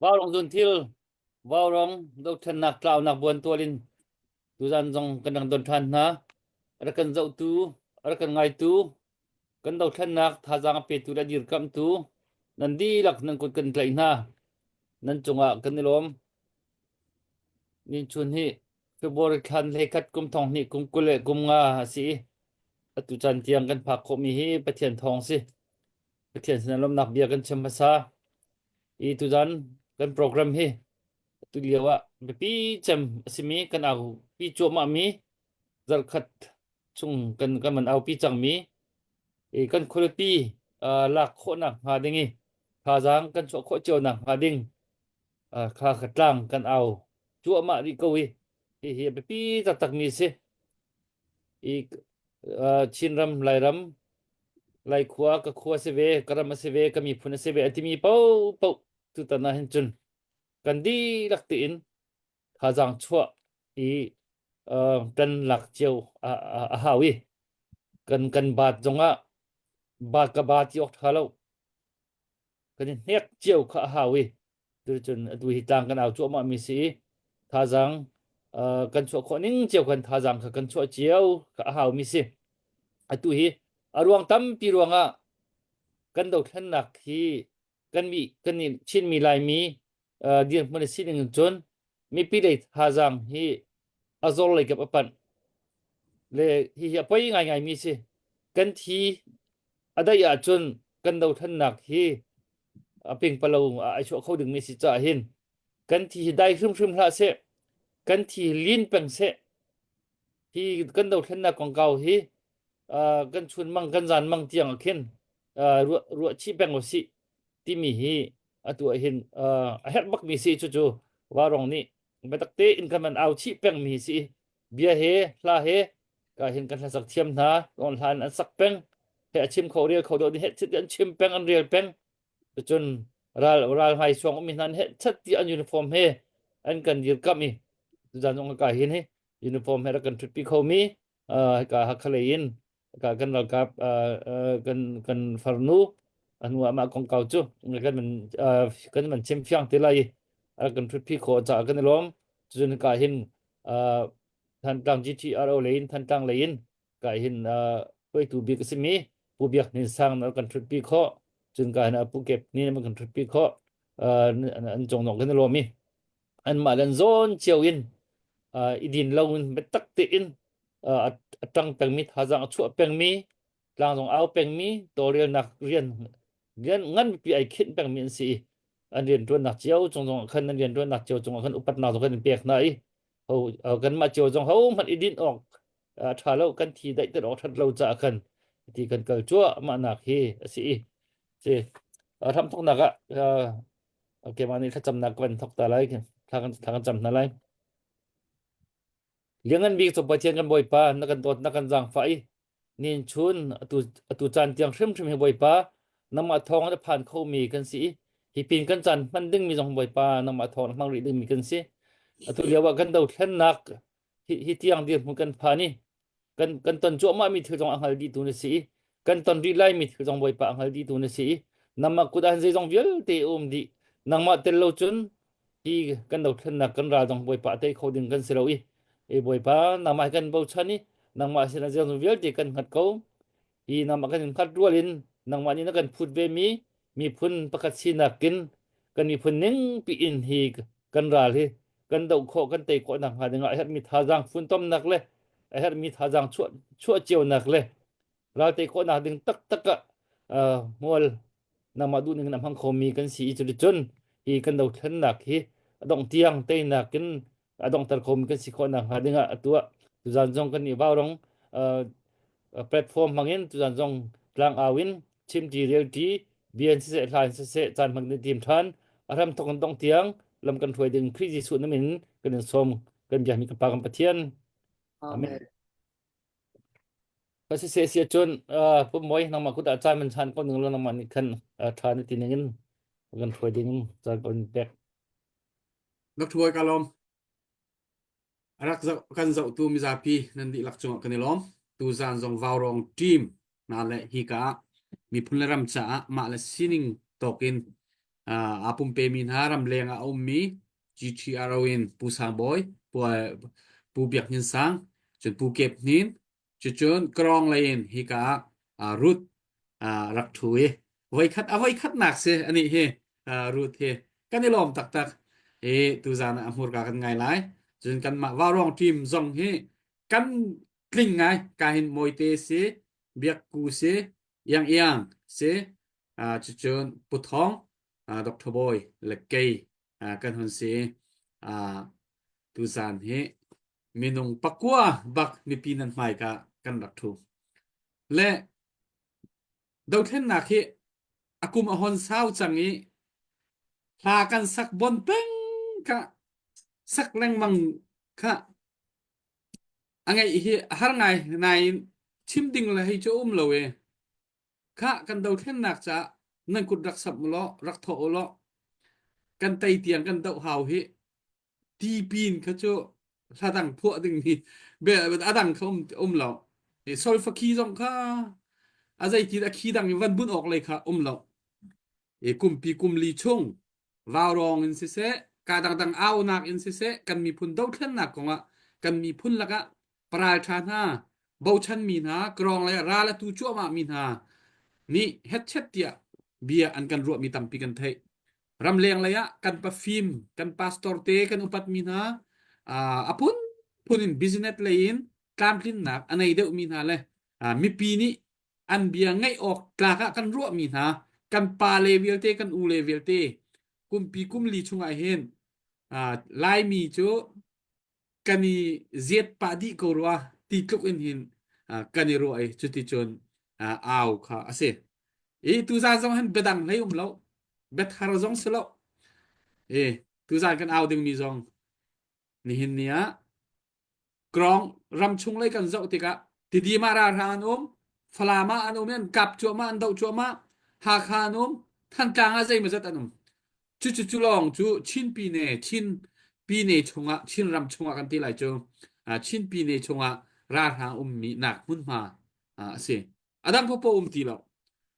Vaurawng zunthil, vaurawng dothlennak tlaunak buantual in tuzan zong kan rak don ṭhan hna. A rak kan zohtu, a rak kan ngaitu, kan dothlennak thazaang a petu le a dirkamhtu nan dihlak nan kut kan tlaih hna. Nan cungah kan i lawm. Ninchun hi February thlan hleikhat kum thong hnih kum 20 le kum nga a si i atu caan tiang kan phak khawhmi hi Pathian thawng si. Pathian sinah lawmhnak bia kan chim hmasa. I tuzan kan program hi tu lio ah biapi cem a simi kan aupi cuahmahmi zarhkhat chung kan kan man aupi cangmi i kan khualipi uh, lak khawhnak hnga ding i thazaang kan chuah khawh cio nak hnga ding uh, kha kha tlang kan au cuahmah rih ko i hihi a biapi taktakmi si. I uh, Chinram, Lairam, Laikhua ka khua si ve, ka ram a si ve, ka miphun a si ve a timi paohpaoh tutan ah hin cun kan dihlak tein thazaang chuah i uh, kan lak cio a, a, a hau i kan kan baat zongah baat ka ba ti awk ṭha lo kan i hnek cio kha a hau i Tucun atu hi tlang kan au cuahmah mi si i thazaang uh, kan chuah khawh ning cio kan thazaang kha kan chuah cio kha a hau mi si. Atu hi a ruang tampi ruangah kan dothlennak hi kan mi kan nih Chinmi Laimi uh, dirhmun a sining in cun mipi lei thazaang hi a zor lei kap a panh le hihi a poi ngaingai mi si kan thi a daih ahcun kan dothlennak hi a pingpalo ai chuah kho dingmi si caah hin kan thi hi dai hrimhrim hlah seh kan thi hi lin peng seh hi kan dothlennak kongkau hi uh, kan chun mang kan zan mang tiang ah khin uh, ruah ruah chih peng usih timi hi atu ah hin uh, a herh bakmi si cucu Varong nih biatak tein kan man au chih pengmi si bia he hla he ka hin kan hlasak thiam hna on hlan an sak peng he a chim kho rel kho do ni he an chim peng an rel peng cun ral ral hmai suang umi hna he chat ti an uniform he an kan dir kam i zan zong ka hin hi uniform he kan thut pi kho mi ka hakhalei in ka kan ralkap kan kan farnu anu ama kong kau chu kan man kan man chim fiang te lai kan thut pi kho cha kan lom cun ka hin Thantlang GTRO lei in Thantlang lei in ka hin hruaitu bik a simi Pu Biak Hnin Sang na kan ṭhutpi khawh cun ka hin Pu Kep Ni na kan ṭhutpi khawh an congnawk kan i lawm i anmah le an zawn cio in i din lo in biatak tein a ṭang pengmi thazaang a chuah pengmi tlang zong au pengmi tawlrelnak rian rian nganpi ai khinh pengmi an si i an rianṭuannak cio cung zong ah khan an rianṭuannak cio cung ah khan upatnak zong kan in pek hna i ho kanmah cio zong hohmanh i dinh awk a ṭha lo kan thi daihter awk ṭhat lo caah khan ti kan kal cuahmah nak hi a si i si hramthoknak ah keimah nih thlacamnak kan thok ta lai thla kan thla kan cam hna lai Liangan bik cu Pathian kan Bawipa na kan dawt na kan zaangfah i nin chun atu atu caan tiang hrimhrim hi Bawipa nangmah thawng in a phan khomi kan si i hi pin kan caan hman dingmi zong Bawipa nangmah thawng in hmang rih dingmi kan si atu lio ah kan dothlennak hi, hi tiang dirhmun kan phan i kan kan ton cuahmahmi thil zong a hngal dihtu na si i kan ton rih laimi thil zong Bawipa a hngal dihtu na si i nangmah kut ah zeizong vialte a um dih nangmah tel lo cun hi kan dothlennak kan ral zong Bawipa a tei kho ding kan si lo i e Bawipa nangmah hi kan bochan i nangmah sinah zeizong vialte kan hngat ko hi nangmah kan in hngat rual in nangmah nih na kan phut ve mi miphun pakhat sinak in kan miphun ning piin hi kan ral hi kan doh khawh kan tei khawh nak hnga dingah a herhmi thazaang funtomnak le a herhmi thazaang chuah chuah cionak le ral tei khawhnak ding taktak ah hmual nangmah duh ning in a hmang khomi kan si i cuticun hi kan dothlennak hi a dongh tiang teinak in a donghter khomi kan si khawh nakhnga dingah atu ah tuzan zong kan nih vaurong platform hmangin tuzan zong tlangau in chimṭi relṭi bia in siseh hla in siseh caan hmang din tim ṭhan a hram thawk in dongh tiang lam kan hruai ding Khrih Jesuh na min kan in sawm kan biakmi kan Pa kan Pathian Amen. Ka si se sia cun pu Mawi nangmah kut ah caan man chan ko ning lo nangmah nih khan ṭha na ti ning in kan hruai ding in caan kan pek. Na thuai ka lawm. Rak zoh kan zohtu mizapi nan dihlak cungah kan i lawm. Tuzaan zong Vaurawng team hna le hika ah miphun le ram caah mah le sining tawk in. Aa pumpemi hna ramleng ah a ummi GTRO in Pu Sang Bawi, Pu Biak Hnin Sang, cun Pu Kep Hnin, cucun Krawng lei in hika ah Ruth rak ṭhu i voikhat a voikhatnak si anih hi Ruth hi kan i lawm taktak i tuzan ah a hmurka kan ngai lai. Cun kanmah Vaurawng team zong hi kan tling ngai ka hin Mawite si, Biak Ku si, Iang Iang si, cucun Pu Thawng, Dr. Bawi le kei kan hun si. Tuzan hi minung pakua bak mipi nan hmaika kan rak ṭhu. Le dothlennak hi a kum a hon sau cang i hla kan sak bon peng kha sak lengmang kha a ngeih hi a har ngai nain chim ding le hei cu um lo e. Khah kan dothlennak caah nan kut rak samh ulaw rak thawh ulaw kan tei tiang kan doh hau hi tipin kha cu hla dang phuah ding hi a dang kha um, um lo. Solfa khi zong kha a zeitin a khi dang in van bunh awk lei kha um lo. I kumpi kumli chung vaurawng in siseh ka dangdang aunak in siseh kan miphun dothlennak kongah kan miphun lakah paralṭha hna bochanmi hna krawng le ral atu cuahmah mi hna nih hetchet tiah bia an kan ruahmi tampi kan theih ramleng lei ah kan pafim kan pastor te kan upatmi hna a phun phun in business lei in tlamtlinnak a nei deuhmi hna le mipi nih an bia ngaih awk tlak ah kan ruahmi hna kan pa le vialte kan u le vialte kumpi kumli chungah hin Laimi cu kan i ziat pah dih ko rua ti tluk in hin kan i ruah i cuticun au kha a si. I tuzan zong hin biadang hlei um lo biathar zong si lo. I tuzan kan au dingmi zong nihin ni ah Krong ramchung lei kan zoh tikah Tidim ah ralhrang an um, Falam ah an um i an kap cuahmah, an doh cuahmah, Hakha an um, Thantlang ah zeimawzat an um. Cucu cu lawng cu Chin Pine, Chin Pine chungah, Chin ram chungah kan ti lai cu, Chin Pine chungah ralhrang ummi nak hmunhma a si. A dang paohpaoh um ti lo.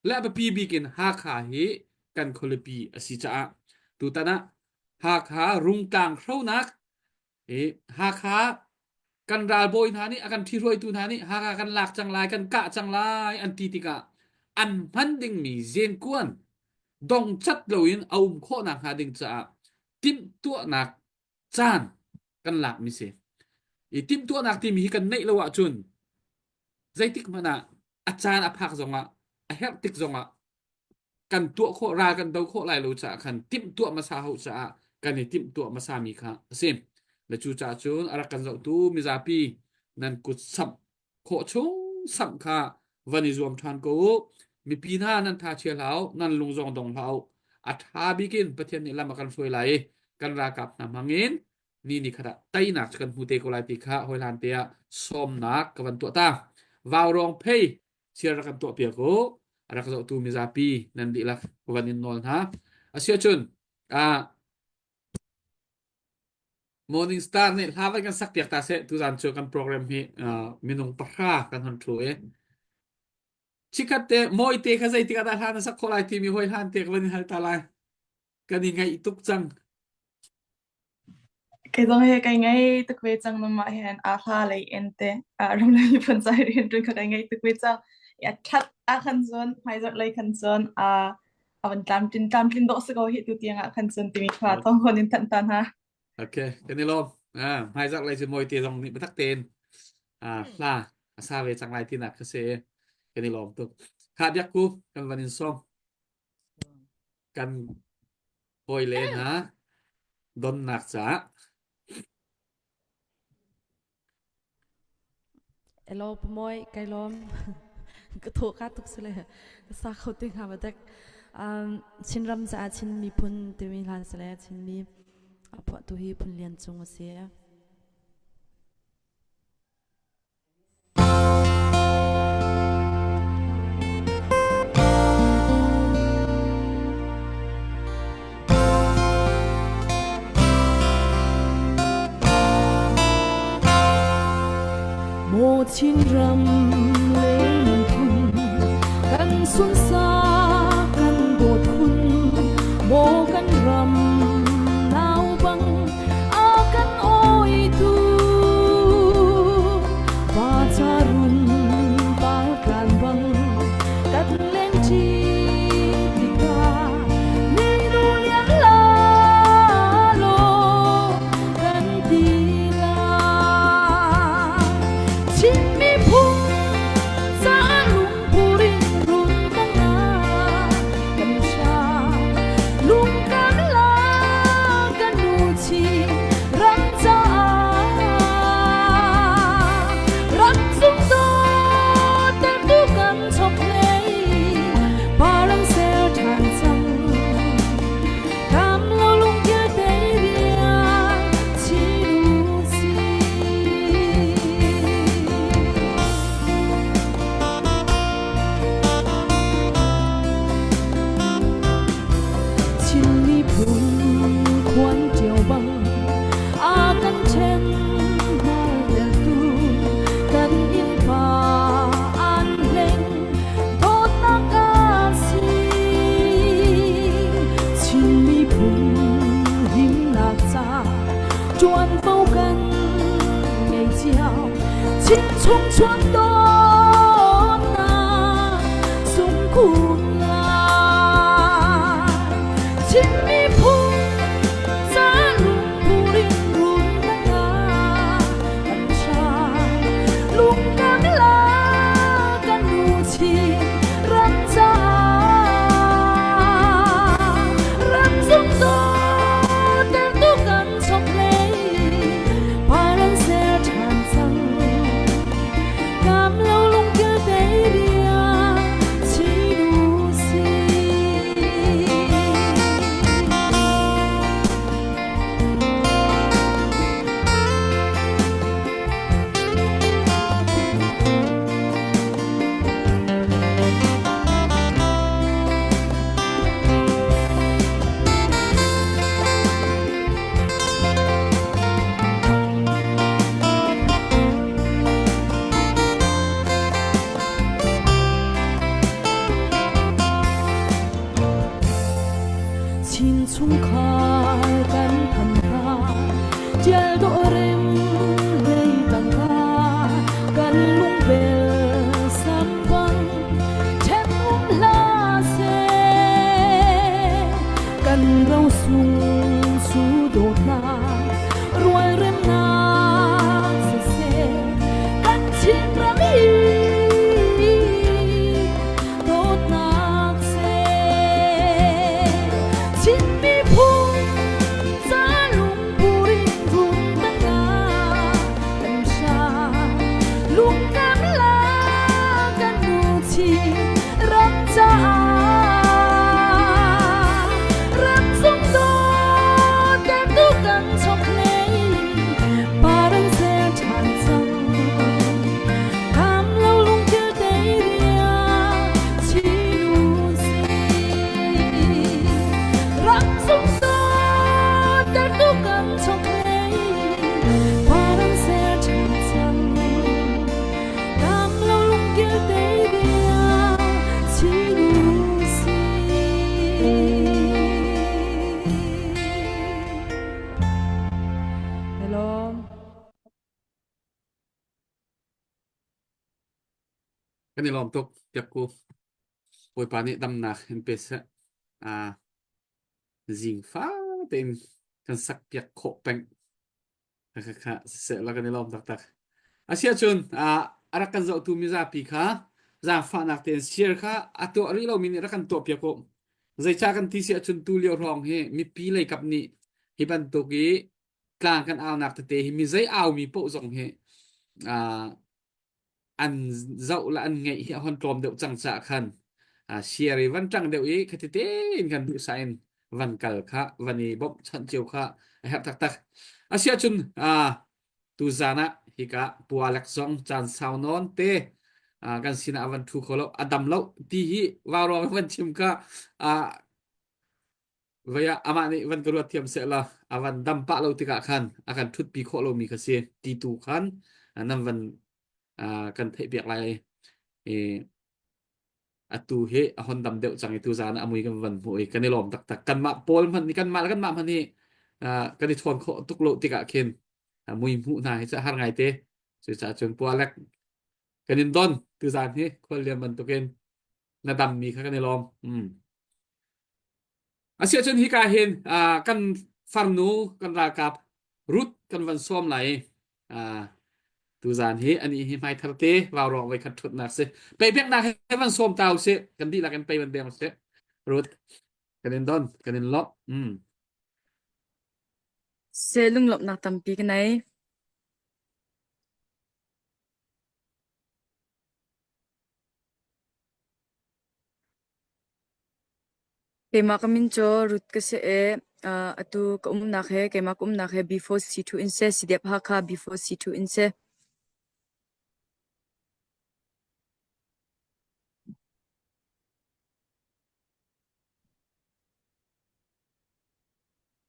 Le a biapi bik in Hakha hi kan khualipi a si caah tutan ah Hakha Rungtlang hronak I Hakha kan ralbawi hna nih a kan ṭhihruaitu hna nih Hakha kan lak cang lai, kan kah cang lai an ti tikah an hman dingmi zenkuan dongcat loin a um khawh nakhnga ding caah timhtuahnak caan kan lakmi si. I timhtuahnak timi hi kan neih lo ahcun zeitik hmanh ah a caan a phak zongah a herh tik zongah kan tuah khawh ral kan do khawh lai lo caah khan timhtuah hmasa hau caah kan i timhtuah hmasa mi kha a si. Le cu caah cun a rak kan zohtu mizapi nan kut samh khawh chung samh kha van i zuam ṭhan ko u. Mipi hna nan tha chia hlah u, nan lung zong dong hlah u. A ṭha bik in Pathian nih lam a kan hruai lai i kan ralkap hna hmang in ni ni khat ah teinak cu kan hmu te ko lai ti kha hawihlan te ah sawmnak ka van tuah ta. Vaurawng phei Chia rak kan tuahpiak u. A rak zohtu mizapi nan dihlak ka van in nawl hna. Asiahcun ah Morning Star nih hla van kan sak piak ta seh tuzan cu kan program hi minung pahra kan hon thu i chikhat te mawi te kha zeitik ah dah hla na sak khawh lai timi hoi hlan te ka van in hal ta lai kan i ngaih tuk cang. Kei zong hi kai ngei tuk ve cang mah hin a hla lei in te ram le miphun ca rian ṭuan kha kai ngei tuk ve cang. Ya ṭhat ah khan cun hmaizarh lei khan cun a a van tlamtlin tlamtlin dawh si ko hi tu tiang ah khan cun timi kha thawng hon in thanh ta hna. Okay, kan i lawm. Ah, hmaizarh lei cu mawi te zong nih biatak tein ah hla a sa ve cang lai tinak kha si. Kan i lawm tuk. Kha biak ku kan van in sawm. Kan hawile hna donnak caah Elo pamoy kai lawm ka thaw ka tuk sile ka sa kho te hnga ma dek um Chinram caah Chin miphun timi hlan sile Chinmi a phuahtu hi Phun Lian Cung a si. Maw Chinram le miphun kan sunsak kan dawt khun maw. Run par tlan bang kan leng ṭi tikah minu liam la law kan ti lai. Chin miphun caah lungpur in run kan kan hra lungkam la kan nu chin ram caah ram cung dawt tu kan chok hlei parang ser ṭhan cang kam lo lungkil te bia chiru si. Chin miphun khuan ṭio bang a kan ṭhen hmalteltu kan innpa an hleng dawtnak a si. Chin miphun himnak ca ṭuanvo kan ngei cio. Chin chung chuak dawtnak sungkhun lai. Chin miphun ca lungphur in run kan kan hra. Lungkam la kan nu chin ram caah. Ram zung dawt tu kan chok hlei Paran ser ṭhan cang. Kam lo lungkil te ria chinu si. Chin chungkhar kan than hna tial dawh rem hlei tangka kan lungbel sambang ṭhen um hlah seh kan rosung su dawtnak rualremnak siseh kan Chinram hi dawtnak seh Chin miphun ca lungpur in run tangah kan hra lungkam la kan nu Chin ram caah ram sung dawt tu kan chok hlei paran ser ṭhan cang kam lo lungkil te ria chinu si ram sung dawt tu kan chok hlei paran ser ṭhan cang Kam lo lungkil te bia chinu si. Hello. Kan i lawm tuk tiak ku. Bawipa nih damnak in pe seh. Ah zingfa tein kan sak piak khawh peng. Khakha siseh la kan i lawm taktak. Asiahcun a rak kan zohtu mizapi kha zaangfahnak tein share kha a tuah rih lomi nih rak kan tuah piak u. Zeicah kan ti si ahcun tu lio hrawng hi mipi lei kap nih hi bantuk i tlang kan aunak tete hi mi zei aumi paoh zong hi an zoh le an ngeih hi a hon tlawm deuh cang caah khan share i van ṭang deuh i khati tein kan duhsah in van kal kha van i bawmhchanh cio kha a herh taktak. Asiahcun tuzan ah hika Pu Alex zong caan sau nawn te kan sinah a van ṭhu kho lo a dam lo ti hi vauruang van chim kha Vei ah amah nih van ka ruat thiam seh law a van dam pah lo tikah khan a kan ṭhutpi khawh lomi kha si ti tu khan nan van kan theihpiak lai i atu hi a hon dam deuh cang i tuzaan ah a mui kan van hmuh i kan i lawm taktak kanmah pawl hmanh nih kanmah le kanmah hmanh hi kan i chawn khawh tuk lo tikah khin mui hmuh hna hi cu a har ngai te cucaah cun Pu Alec. Kan in don tuzaan hi khuallian bantukin na dammi kha kan i lawm. Mm. Asiahcun hika hin uh, kan farnu kan ralkap Ruth kan van sawm lai uh, tuzaan hi ani hi hmai thar te vaurawng voi khat thutnak si pei biaknak he van sawm ta usih kan dihlak in pei van beng usih Ruth kan in don kan in lawmh mm. Se lunglawmhnak tampi ka nei. Keimah ka min cu Ruth ka si i uh, atu ka umnak he keimah ka umnak he B4C2 in si, CDF Hakha B4C2 in si.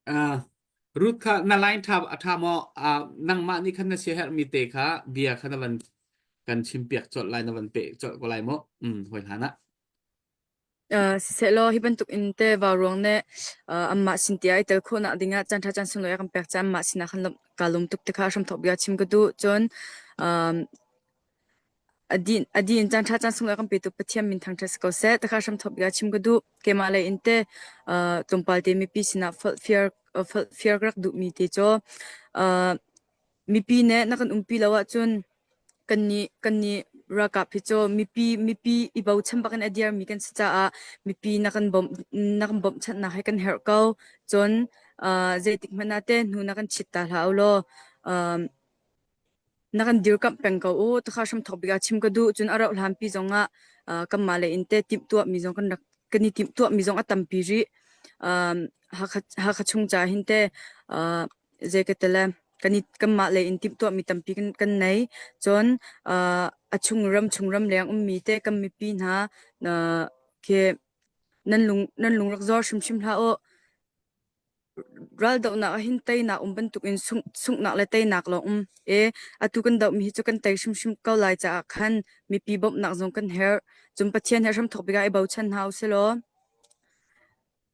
Uh, Ruth kha na line ṭha a ṭha maw? Uh, nangmah nih khan na siaherhmi te kha bia kha na van kan chimpiak colh lai na van peh colh ko lai maw? Mm, hawi hlan ah. Uh, sisehlaw hi bantuk in te vauruang nih uh, anmah sin tiah i tel khawhnak dingah caan ṭha caan sunglawi a kan pek caah anmah sinah khan lawmh kaa lawm tuk ti kha hramthawk bia chim ka duh. Cun um, A dih in caan ṭha caan sunglawi a kan petu Pathian min thangṭhat si ko seh. Takha hramthawk bia chim ka duh. Keimah lei in teh tlawmpal te mipi sinah forhfial ka rak duhmi te cu mipi nih na kan umpi lo ahcun kannih kannih ralkap hi cu mipi mipi i bochan bak in a dirmi kan si caah mipi na kan bawmh na kan bawmhchanhnak hi kan herh ko. Cun zeitik hmanh ah teh hnu na kan chit ta hlah u law Na kan dirkamh peng ko u. Takha hramthawk bik ah chim ka duh. Cun a rauh hlanpi zongah uh, kanmah le in te timhtuahmi zong kan rak kan i timhtuahmi zong a tampi rih. Um, Hakha, Hakha chung ca hin te uh, zei ka tele kan i kanmah le in timhtuahmi tampi kan, kan nei. Cun uh, a chung ram chung ram leng ummi te kan mipi hna uh, khi nan lung nan lung rak zor hrimhrim hlah u. Raldohnak ah hin teinak um bantukin sunghnak le teinak lawng um i atu kan dohmi hi cu kan tei hrimhrim ko lai caah khan mipi bawmhnak zong kan herh. Cun Pathian he hramthawk bik ah i bochan hna usilaw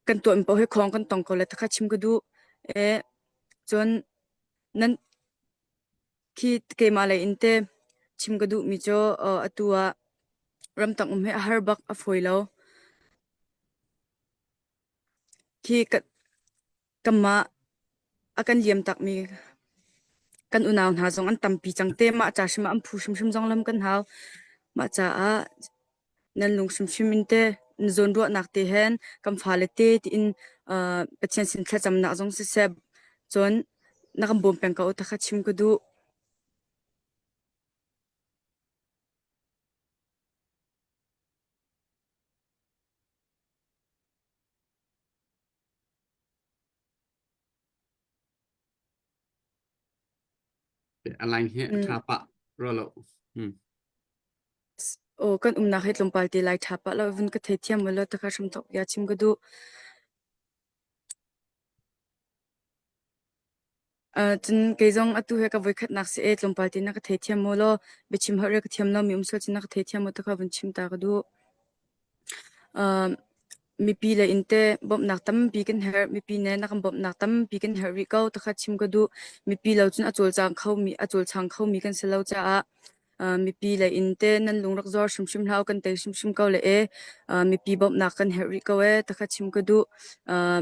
kan tuahmi paoh hi khawng kan tong ko lai ti kha chim ka duh. E, cun nan khi keimah lei in te chim ka duhmi cu atu ah ramtang um hi a har bak a fawi lo. Khi kanmah a kan liam takmi kan unau hna zong an tampi cang te. Mah ca hrim ah an phu hrimhrim zong lam kan hau. Mah caah nan lung hrimhrim in te na zawnruahnak te hen kan fale te tiin uh, Pathian sin thlacamnak zong siseh cun na kan bawm peng ko ta kha chim ka duh. A line hi a ṭha pah rua lo. Hmm. Aw kan umnak hi tlawmpal te lai ṭha pah lo vun ka theithiam lo ta kha hram thok bia chim ka duh. Uh, cun kei zong atu he ka voikhatnak si e tlawmpal te na ka theithiam mu law biachim holh re ka thiam lo mi um sual cun na ka theithiam mu ta kha vun chim ta ka duh. Uh, mipi le in te bawmhnak tampi kan herh mipi ne na kan bawmhnak tampi kan herh rih ko ta kha chim ka duh mipi lo cun a cawlcang kho mi a cawlchang kho mi kan si lo caah uh, mipi le in te nan lung rak zor hrimhrim hlah kan tei hrimhrim ko le e uh, mipi bawmhnak kan herh rih ko e ta kha chim ka duh uh,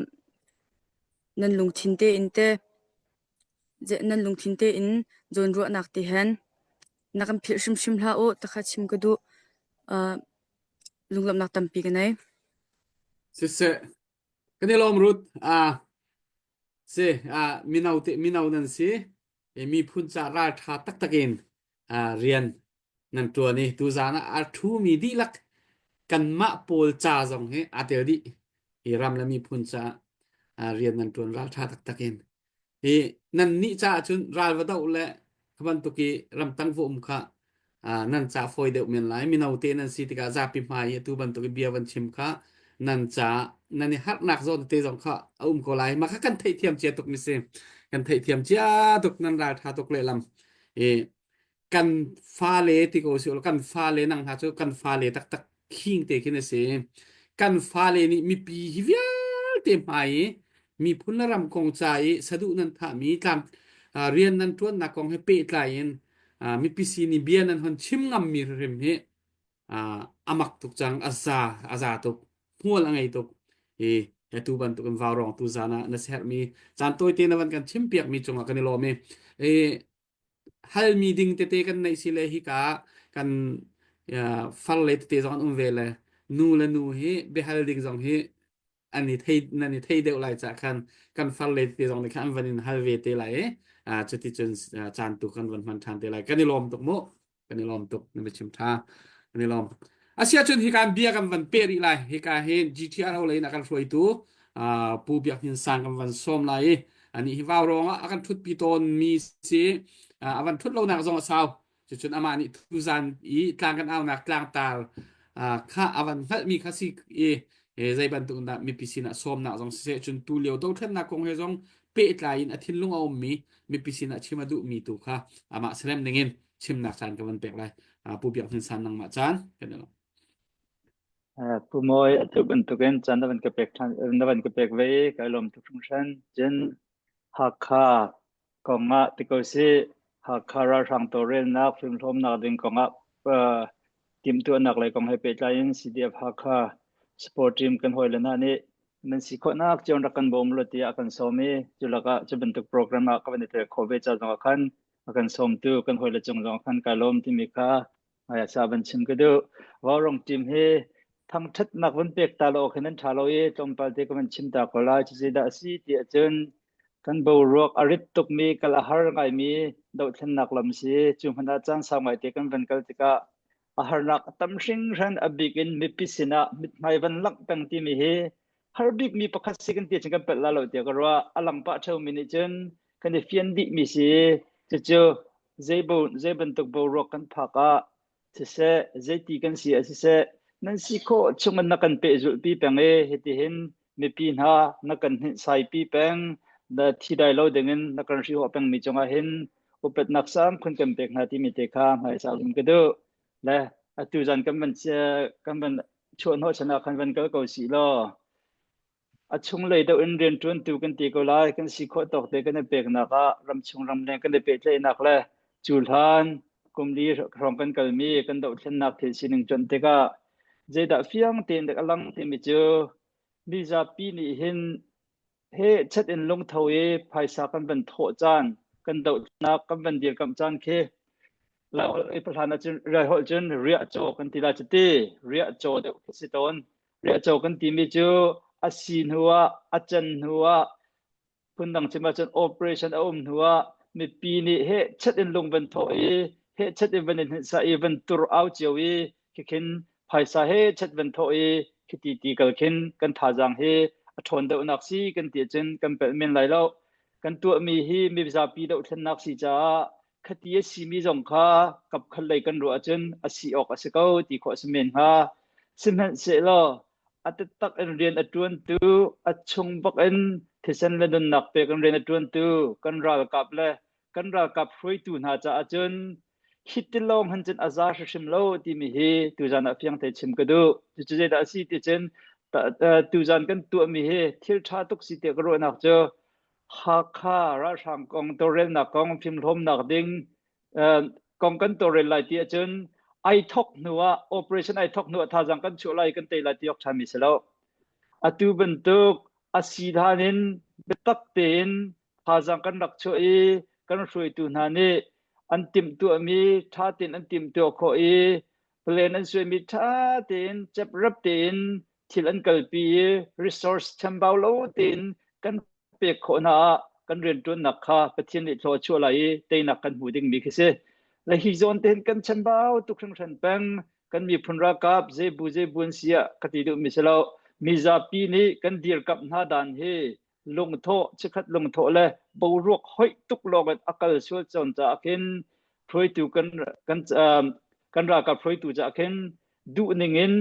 Nan lungthin tein teh nan lungthin tein zawnruahnak te hen na kan philh hrimhrim hlah u ti kha chim ka duh. Uh, lunglawmhnak tampi ka nei. Siseh, kan i lawm Ruth. Ah, si, ah, mino te mino nan si. E miphun ca ralṭha taktak in ah, rian nan ṭuan i tuzaan ah a ṭhumi dihlak kanmah pawl ca zong hi aa tel dih. Hi ram le miphun caah rian nan ṭuan ralṭha taktak in. Hi nan nih caah cun ral va doh le kha bantuk i ramtang va um kha nan ca fawi deuh men lai. Mino te nan si tikah zapi hmai i atu bantuk i bia van chim kha nan ca nan i harnak zawn te zong kha a um ko lai. Mah kha kan theihthiam cia tuk mi si. Kan theihthiam cia tuk nan ralṭha tuk lehlam. I kan fale ti ko si kan fale nang hna cu kan fale taktak khing te khin a si kan fale nih mipi hi vialte hmai i miphun le ram kong ca i saduh nan thahmi tlam rian nan ṭuannak kong he pehtlai in Mipi sin i bia nan hon chim ngammi hrim hi a mak tuk cang a za a za tuk hmual a ngei tuk i atu bantuk in vaurawng tu zan ah na sermi caan tawite na van kan chimpiak mi cungah kan i lawm i halmi ding tete kan neih si le hika kan far le tete zong an um ve le nu le nu hi biahal ding zong hi an i thei nan i thei deuh lai cah khan kan far le te zong nih khan an van in hal ve te lai i cuticun caan tu kan van hman ṭhan te lai kan i lawm tuk mu kan i lawm tuk na biachim ṭha kan i lawm asia cun hika bia kan van peh rih lai hika hin GTRO lei in a kan hruaitu Pu Biak Hnin Sang kan van sawm lai i ani hi vau rong ah a kan ṭhutpi tawn mi si a van ṭhut lonak zong a sau Cucun amah nih tuzan i tlang kan aunak tlangtar kha a van hngalhmi kha si i zei bantuk in dah mipi sinah sawmnak zong siseh cun tu lio dothlennak kong he zong pehtlai in a thinlung a ummi mipi sinah chim a duhmi tu kha amah serem dingin chimnak caan ka van pek lai. Pu Biak Hnin San nangmah caan kan i lawm. Pu Mawi atu bantukin caan na van ka pek ṭhan na van ka pek ve i kai lawm tuk hringhran. Cun Hakha kong ah ti ko sih Hakha ralhrang tawlrelnak fimhlawmnak ding kong ah timhtuahnak lei kong he pehtlai in CDF Hakha sport team kan hawile hna nih nan si khawhnak cio rak kan bawm law tiah a kan sawm i cu lakah cu bantuk program ah ka van i tel khawh ve ca zong ah khan a kan sawmtu kan hawile cung zong ah khan kai lawm timi kha Hmai sa van chim ka duh. Vaurawng team hi thangṭhatnak van pek ta lo khin an ṭha lo i tlawmpal te ka van chim ta ko lai. Cucu dah a si ti ahcun kan boruak a rit tukmi kal a har ngaimi dohthlennak lam si. Cu hmanh ah caan sau ngaite kan van kal tikah a harnak a tam hringhran a bik in mipi sinah mithmai van langh peng timi hi har bikmi pakhat si kan ti cun kan palh la lo tiah ka ruah. A lang pah ṭheumi nih cun kan i fian dihmi si. Cucu zei bo zei bantuk boruak kan phak ah siseh zeiti kan si ah siseh nan si khawh chungin na kan pehzulhpi peng i hitihin mipi hna na kan hninhsaipi peng na thi dai lo dingin na kan hrihawh pengmi cungah hin upatnak sang khun kan pek hna timi te kha hmaisa um ka duh le atu zan kan van kan van chuah hnawh chan ah khan van kal ko sih law A chunglei deuh in rianṭuantu kan ti ko lai. Kan si khawh tawk te kan i peknak ah ramchung ramleng kan i pehtlaihnak le cu hlan kum li hrawng kan kalmi kan dohthlennak thil sining cuanh tikah zeidah fiang tein dek a lang timi cu mizapi nih hin hehchet in lungtho i phaisa kan van thawh caan kan dohthlennak kan van dirkamh caan khi Laiholh i pahlan ahcun Laiholh cun riahcaw kan ti lai cu ti riahcaw deuh khi si tawn. Riahcaw kan timi cu a si hnu ah a can hnu ah phundang chim ahcun operation a um hnu ah mipi nih hehchet in lung van thawh i hehchet in van i hninhsah i van tur au cio i khikhin phaisa hehchet van thawh i khiti ti kal khin kan thazaang hi a ṭhawn deuhnak si kan ti ahcun kan pelh men lai lo. Kan tuahmi hi mizapi dohthlennak si caah khati a simi zong kha kapkhat lei kan ruah ahcun a si awk a si ko ti khawh a si men hnga. Sihmanhsehlaw a taktak in rian a ṭuantu, a chung bak in thisen le nunnak pek in rian a ṭuantu kan ralkap le kan ralkap hruaitu hna caah cun hi ti lawng hin cun a za hrimhrim lo timi hi tuzan ah fiang te chim ka duh. Cucu zeidah a si ti cun tuzan kan tuahmi hi thil ṭha tuk si tiah ka ruahnak cu Hakha ralhrang kong tawlrelnak kong fimhlawmnak ding kong kan tawlrel lai ti ahcun ai thok hnu ah operation ai thok hnu ah thazaang kan chuah lai kan tei lai ti awk ṭhami si lo. Atu bantuk a si hlan in biatak tein thazaang kan rak chuah i kan hruaitu hna nih an timhtuahmi ṭha tein an timhtuah khawh i plan an suaimi ṭha tein ceprep tein thil an kalpi i resource chambau lo tein kan pek khawh hna ah kan rianṭuannak kha Pathian nih thlua a chuah lai i teinak kan hmu dingmi khi si. Le hi zawn te hin kan chambau tuk hringhran peng kan miphun ralkap zeibu zeibu an si ah ka ti duhmi si lo. Mizapi nih kan dirkamh hna dan hi lungthawh chikkhat lungthawh le boruak hoih tuk lawng in a kal sual cawn caah khin hruaitu kan kan kan ralkap hruaitu caah khin duh ning in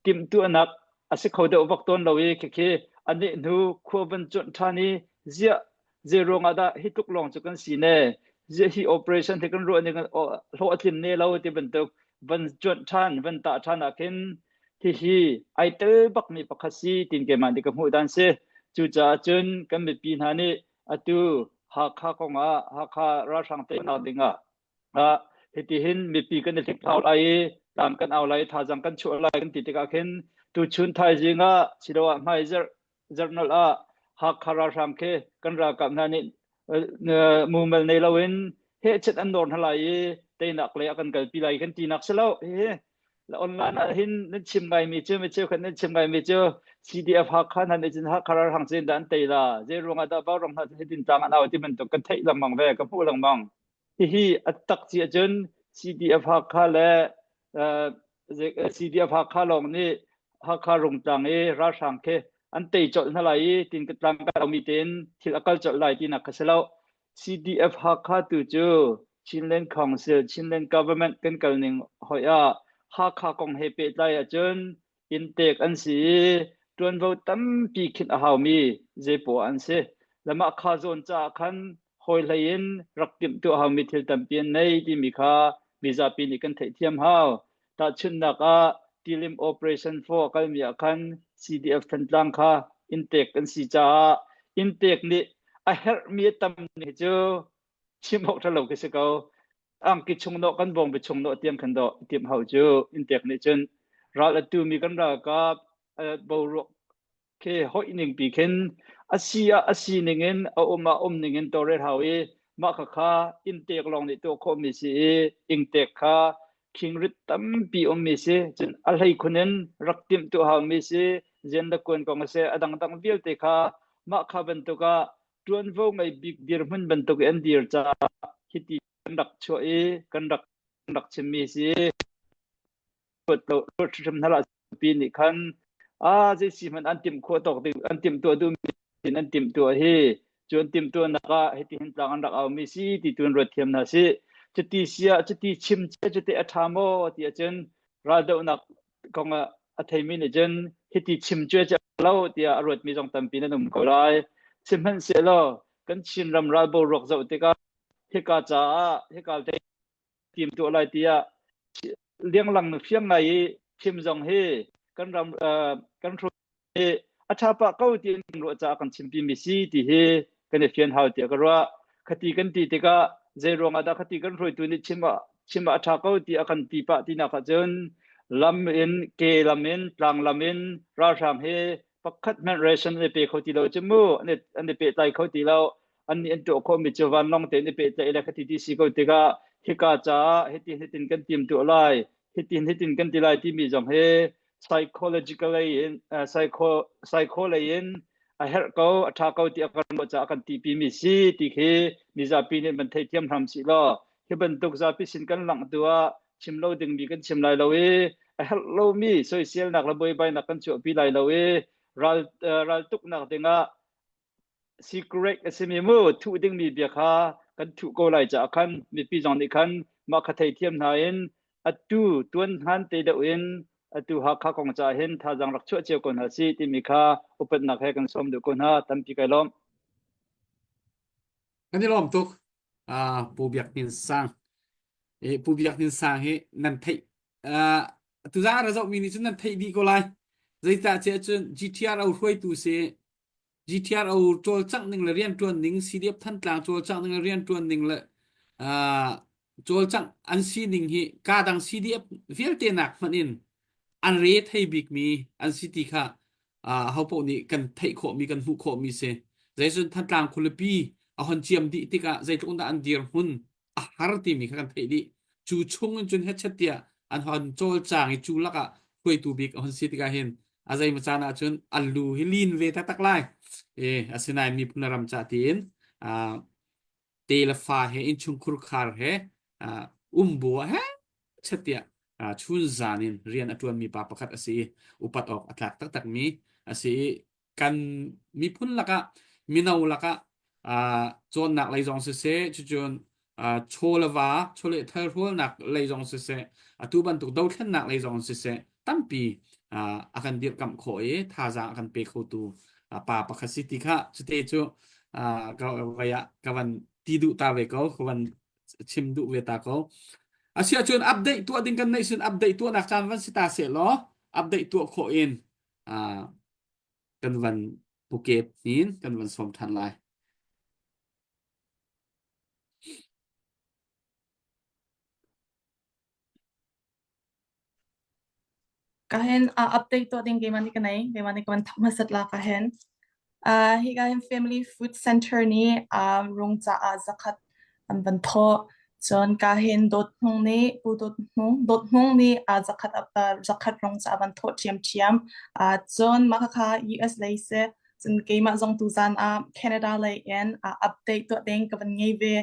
timhtuahnak a si kho deuh vak tawn lo i khikhi a neh hnu khua van cuanh ṭhan i ziah zei ruangah dah hi tluk lawng cu kan si ne ziah hi operation hi kan ruah ning hlawh a tlin ne lo ti bantuk van cuanh ṭhan van tah ṭhan ah khin hihi ai tel bakmi pakhat si tin keimah nih ka hmuh dan si cucaah cun kan mipi hna nih atu Hakha kong ah Hakha ralhrang teinak ding ah. Hiti hin mipi kan i hlikphlau lai i tlang kan au lai i thazaang kan chuah lai kan ti tikah khin tuchun thaizing ah siloah hmaizarh zarhnolh ah Hakha ralhrang khi kan ralkap hna nih mumal nei loin hehchet an nawr hna lai i teinak lei a kan kalpi lai kan tinak si lo. Hihi online ah hin nan chim ngaimi cu mi cheukhat nan chim ngaimi cu CDF Hakha hna nih cun Hakha ralhrang cin dah an tei la zei ruangah dah Vaurawng hna hitin tlang an au ti bantuk kan theih lengmang ve ka hmuh lengmang. Hihi a tak ci ahcun CDF Hakha le CDF Hakha lawng nih Hakha Rungtlang i ralhrang khi an tei colh hna lai i tin tlang ka mi tein thil a kal colh lai tinak kha si lo. CDF Hakha tu cu Chinland Council, Chinland Government kan kal ning hoi ah Hakha kong he pehtlai ahcun inntek an si i ṭuanvo tampi khinh a haumi zeipoah an si. Le mah kha zawn caah khan hawi hlei in rak timhtuah haumi thil tampi an nei timi kha mizapi nih kan theihthiam hau. Tahchunhnak ah Tilim Operation 4 a kalmi ah khan CDF Thantlang kha inntek an si caah inntek nih a herhmi a tam hi cu chim awk ṭha lo khi si ko. Angki chung nawh kan bawngbi chung nawh tiang khan dawh timh hau cu inntek nih cun ral a tumi kan ralkap boruak khi hoih ning pi khin a si ah a si ning in a um ah um ning in tawlrel hau i mah khakha inntek lawng nih tuah khawhmi si i ingtek kha khingrit tampi ummi si cun a hleikhun in rak timh tuah haumi si zian le kuan kong a si a dangdang vialte kha mah kha bantuk ah ṭuanvo ngei bik dirhmun bantuk i an dir caah hiti kan rak chuah i kan rak kan rak chimmi si ruat lo ruat hrim hna pi nih khan a zei si hmanh an timh khawh tawk ding an timh tuah duhmi in an timh tuah hi cu an timh tuahnak ah hiti hin tlang an rak aumi si ti tu in ruat thiam hna si cuti sia cuti chim cia cuti a ṭha maw ti ahcun raldohnak kong ah a theimi nih cun hiti chim cu a lo tiah a ruatmi zong tampi nan um ko lai sihmanhsehlaw kan Chinram ral boruak zoh tikah hika caah hika te tim tuah lai tiah lianglang fiang ngai i chim zong hi kan ram kan hi a ṭha pah ko ti in ruah caah kan chimpi mi si ti hi kan i fian hau tiah ka ruah. Khati kan ti tikah zei ruangah dah khati kan hruaitu nih chim ah chim ah a ṭha ko ti a kan ti pah tinak ahcun lam in ke lam in tlang lam in ralhrang hi pakhat hmanh ration an i pe kho ti lo cu mu an i an i pehtlai kho ti lo an nih an tuah khawhmi cu vanlawng tein i pehtlaih le khati ti si ko tikah hika caah hitin hitin kan tim tuah lai hitin hitin kan ti lai timi zong hi psychologically in uh, psycho psycho lei in a herh ko a tha ko ti a kan ruah caah kan ti mi si ti khi mizapi nih van theithiam hram si law hi bantuk zapi sin kan langh tu ah chim lo ding mi kan chim lai lo i a herh lomi soiselnak le buaibainak kan chuahpi lai lo i ral ral tuknak dingah Secret a simi mu thuh dingmi bia kha kan thuh ko lai caah khan mipi zong nih khan mah kha theithiam hna in atu tuan hman te deuh in atu Hakha kong caah hin thazaang rak chuah cio ko hna sih timi kha upatnak he kan sawm duh ko hna tampi kai lawm. Kan i lawm tuk. Uh, Pu Biak Hnin Sang. E, Pu Biak Hnin Sang hi nan theih uh, tuzaan ra zohmi nih cun nan theih dih ko lai. Zeicah tiah cun GTRO hruaitu si GTRO cawlcangh ning le rianṭuan ning, CDF Thantlang cawlcangh ning le rianṭuan ning le uh, cawlcangh an sining hi kaa dang CDF vialte nak hmanh in an re thei bikmi an si ti kha uh, hopoh nih kan theih khawhmi kan hmuh khawhmi si. Zeicun Thantlang khualipi a hon ciam dih tikah zeitluk dah an dirhmun a har timi kha kan theih dih. Cu chung in cun hechet tiah an hon cawlcang i cu lakah hruaitu bik a hon si tikah hin a zeimaw caan ah cun an lu hi lin ve taktak lai. E, asinain miphun le ram ca tiin uh, te le fa he innchungkhur khar he uh, um bu he chet tiah uh, chun zan in rian a ṭuanmi pa pakhat a si i upat awk a tlak taktakmi a si i kan miphun lakah mino lakah uh, cawnnak lei zong siseh cucun uh, chaw le va chawleh thalhrawlnak lei zong siseh atu bantuk dothlennak lei zong siseh tampi uh, a kan dirhkamh khawh i thazaang a kan pe khotu uh, pa pakhat si ti kha cute cu uh, ka vai ah ka van ti duh ta ve ko ka van chim duh ve ta ko asiah cun update tuah ding kan neih sin update tuahnak caan van si ta seh law update tuah khawh in uh, kan van pukep in kan van sawm than lai. Ka hin uh, update tuah ding keimah nih ka nei. Keimah nih ka van thok hmasat la ka hin. Uh, hi ka hin Family Food Center nih um, rung caah zakhat an van thawh. Cun ka hin Dawt Hmung nih Pu Dawt Hmung Dawt Hmung nih uh, zakhat uh, zakhat rung caah van thawh ṭhiamṭhiam. Uh, cun mah khakha US lei si. Cun keimah zong tuzan ah Canada lei in uh, update tuah ding ka van ngei ve.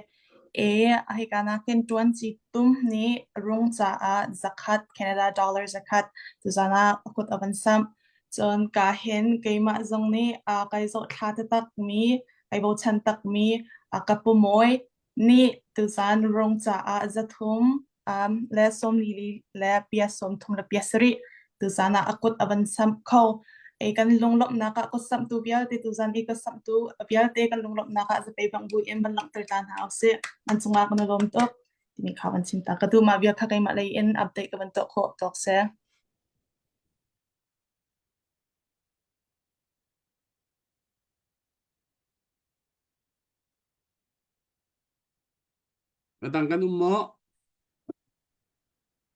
E hika nakin ṭuanci tum nih rung caah zakhat Canada dollar zakhat tuzan ah a kut a van samh. Cun ka hin keimah zong nih uh, kai zohthla taktakmi, kai bochan takmi uh, ka pumawi nih tuzan rung caah zathum um, le sawmli le pia 30 le pia sarih tuzan ah a kut a van samh kho. Ei kan lunglawmhnak ah kut samhtu vialte tuzan i ka samhtu vialte kan lunglawmhnak ah zapei bang bu in van langhter ta hna usih. An cungah kan i lawm tuk. Timi kha van chim ta ka duh. Mah vial kha keimah lei in update ka van tuah khawh tawk si. A dang kan um maw?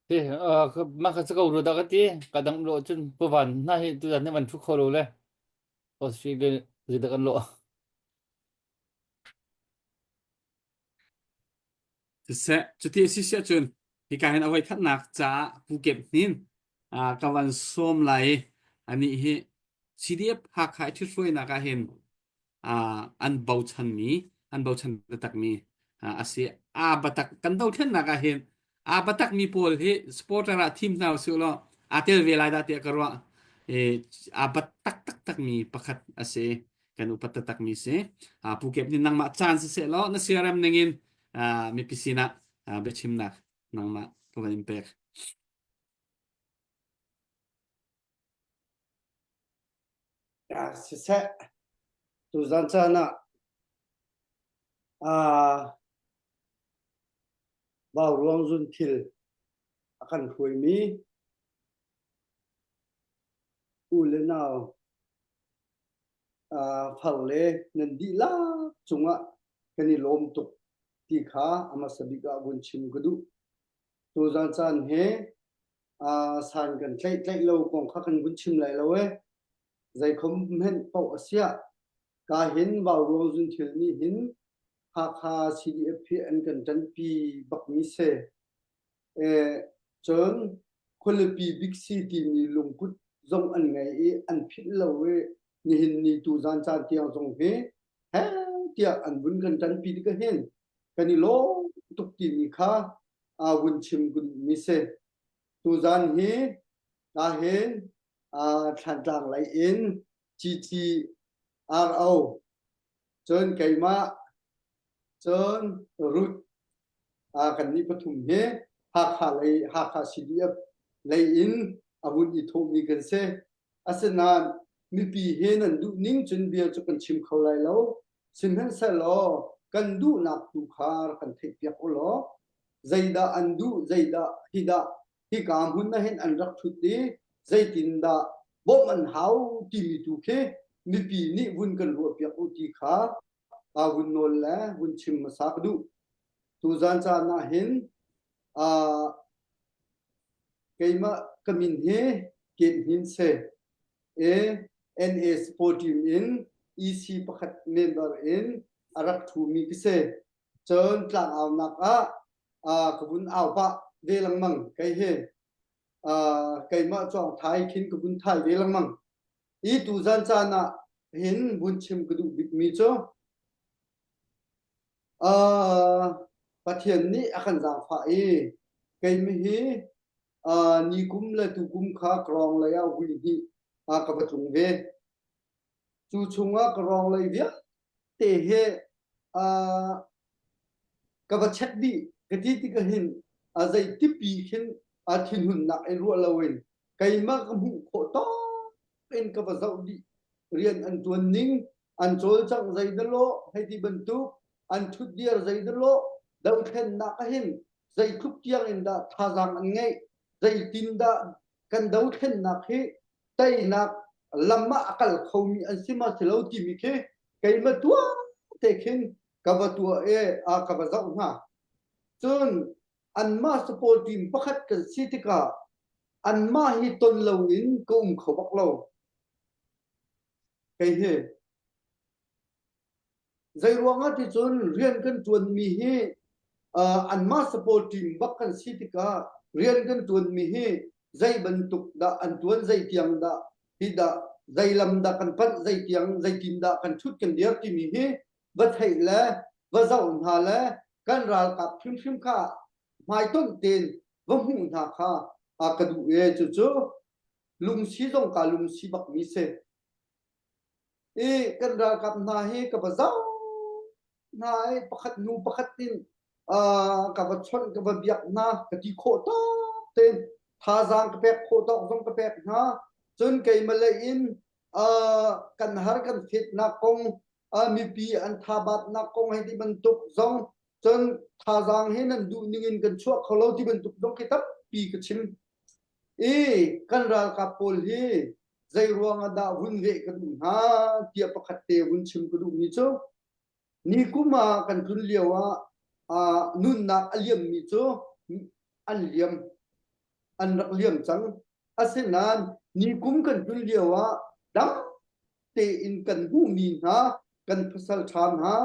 Ti uh, mah kha ko ru da ka ti ka dang lo cun puvan na hi tu zan ne van thu kho lo le Australia zida kan lo. Siseh, cuti a si siah cun hika hin a voikhatnak caah Pu Kep Hnin ah ka van sawm lai i anih hi CDF Hakha i ṭhithruainak ah hin an bochanmi an bochan taktakmi a si. Aa batak kan dothlennak ah hin aa batakmi pawl hi supporter ah thim hna usih law aa tel ve lai dah tiah ka ruah. I aa bat taktakmi pakhat a si. Kan upat taktakmi si. Pu Kep nih nangmah caan siseh law na siarem ningin mipi sinah biachimnak nangmah ka van in pek. Siseh, tuzan caan ah aa vauruang zunthil a kan hruaimi u le nau far le nan dihlak cungah kan i lawm tuk ti kha a hmasa bik ah vun chim ka duh. Tuzan caan hi san kan tlaih tlaih lo kong kha kan vun chim lai lo e. Zeikhom hmenh paoh a siah ka hin vauruang zunthil nih hin Hakha CDF hi an kan ṭanpi bakmi si. Cun khualipi bik si timi lungput zong an ngei i an philh lo i nihin ni tuzan caan tiang zong hi heh tiah an vun kan ṭanpi tik ahhin kan i lawm tuk timi kha aa vun chim ka duhmi si. Tuzan hi ahhin Thlantlang lei in GTRO cun keimah cun Ruth kannih pathum hi Hakha lei Hakha CDF lei in a vun i thawhmi kan si. Asinain mipi he nan duh ning cun bia cu kan chim kho lai lo. Sihmanhsehlaw kan duhnak tu kha rak kan theihpiak u law zeidah an duh zeidah hidah hika hmun ah hin an rak ṭhut i zeitindah bawmh an hau timi tu khi mipi nih vun kan ruahpiak u ti kha aa vun nawl le vun chim hmasa ka duh. Tuzan caan ah hin uh, keimah ka min hi Ket Hnin Se e NA Sport Team in EC pakhat member in a rak ṭhumi ka si. Cun tlangaunak ah uh, ka vun au pah ve lengmang kei hi uh, keimah cawng thai khin ka vun thai ve lengmang. I tuzan caan ah hin vun chim ka duh bikmi cu uh, Pathian nih a kan zaangfah i keimi hi uh, ni kum le tu kum kha krawng lei ah vui hnih uh, ka va tlung ve. Cu chungah ka rawng lei vialte hi uh, ka va check dih ka ti tikah hin a zei tipi khin a thinhunnak in ruah loin keimah ka hmuh khawh tawk in ka va zoh dih rian an tuan ning an cawlcangh zei dalaw hei ti bantuk an thutdir zei dalaw dothlennak ah hin zeitluk tiang in dah thazaang an ngeih zeitin dah kan dothlennak hi teinak lam ah a kal khomi an si ma si lo timi khi keimah tuah te khin ka va tuah i ka va zoh hna. Cun anmah support team pakhat kan si tikah. Anmah hi ton loin ka um kho bak lo. Kei hi Zeiruangah ti cun rian kan ṭuanmi hi uh, anmah support team bak kan si tikah rian kan ṭuanmi hi zei bantuk dah an ṭuan, zei tiang dah hi dah zei lam dah kan panh, zei tiang zeitin dah kan ṭhut kan dir timi hi va theih le va zoh hna le kan ralkap hrimhrim kha hmaitonh tein va hmuh hna kha uh, ka duh i cucu lungsi zong kaa lungsi bakmi si. I kan ralkap hna hi ka va zoh hna i pakhat hnu pakhat in uh, ka va chawnh ka va biak hna ka ti khawh tawk tein thazaang ka pek khawh tawk zong ka pek hna cun keimah lei in uh, kan har kan fetnak kong uh, mipi an thabatnak kong hei ti bantuk zong cun thazaang hi nan duh ning in kan chuah kho lo ti bantuk zong khi tampi ka chim i kan ralkap pawl hi zei ruangah dah vun veh ka duh hna tiah pakhat te vun chim ka duhmi cu ni kum ah kan tlun lio ah uh, nunnak a liammi cu an liam an rak liam cang asinain ni kum kan tlun lio ah dam tein kan hmuhmi hna kan pasal ṭha hna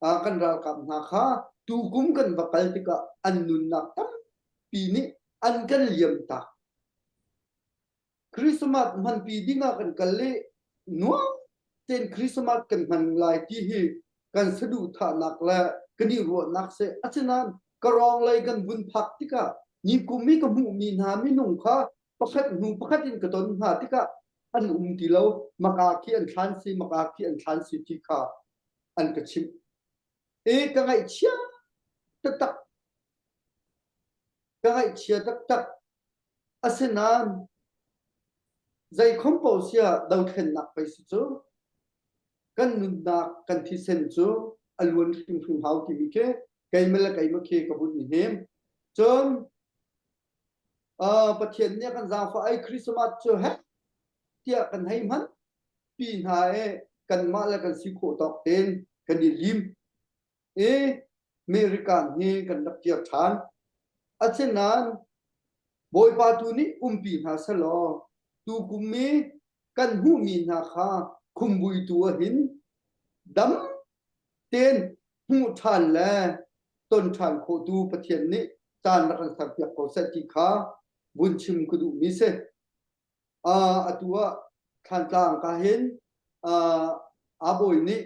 uh, kan ralkap hna kha tukum kan va kal tikah an nunnak tampi nih an kan liam tak Christmas hmanpi ding ah kan kal i nuam tein Christmas kan hman lai ti hi kan saduhthahnak le kan i ruahnak si. Asinain ka rawng lei kan vun phak tikah nikum i ka hmuhmi hna minung kha pakhat hnu pakhat in ka ton hna tikah an um ti lo. Maka khi an thlan si, maka khi an thlan si ti kha an ka chimh. E ka ngaihchia taktak. Ka ngaihchia taktak. Asinain zeikhom paoh siah dothlennak pei si cu kan nunnak kan thisen cu a luan hrimhrim hau timi khi keimah le keimah khi ka vun i hnem. Cun uh, Pathian nih a kan zaangfah ai Christmas cu heh tiah kan hei hman pi hna i kanmah le kan si khawh tawk tein kan i lim i American hi kan rak kir ṭhan. Asinain Bawipa tu nih umpi hna selaw tukum i kan hmuhmi hna kha khumbui tu ahhin dam tein hmuh ṭhan le ton ṭhan khawhtu Pathian nih caan rak kan serpiak ko seh ti kha vun chim ka duhmi si. Uh, atu ah Thlantlang ka hin uh, aa bawi nih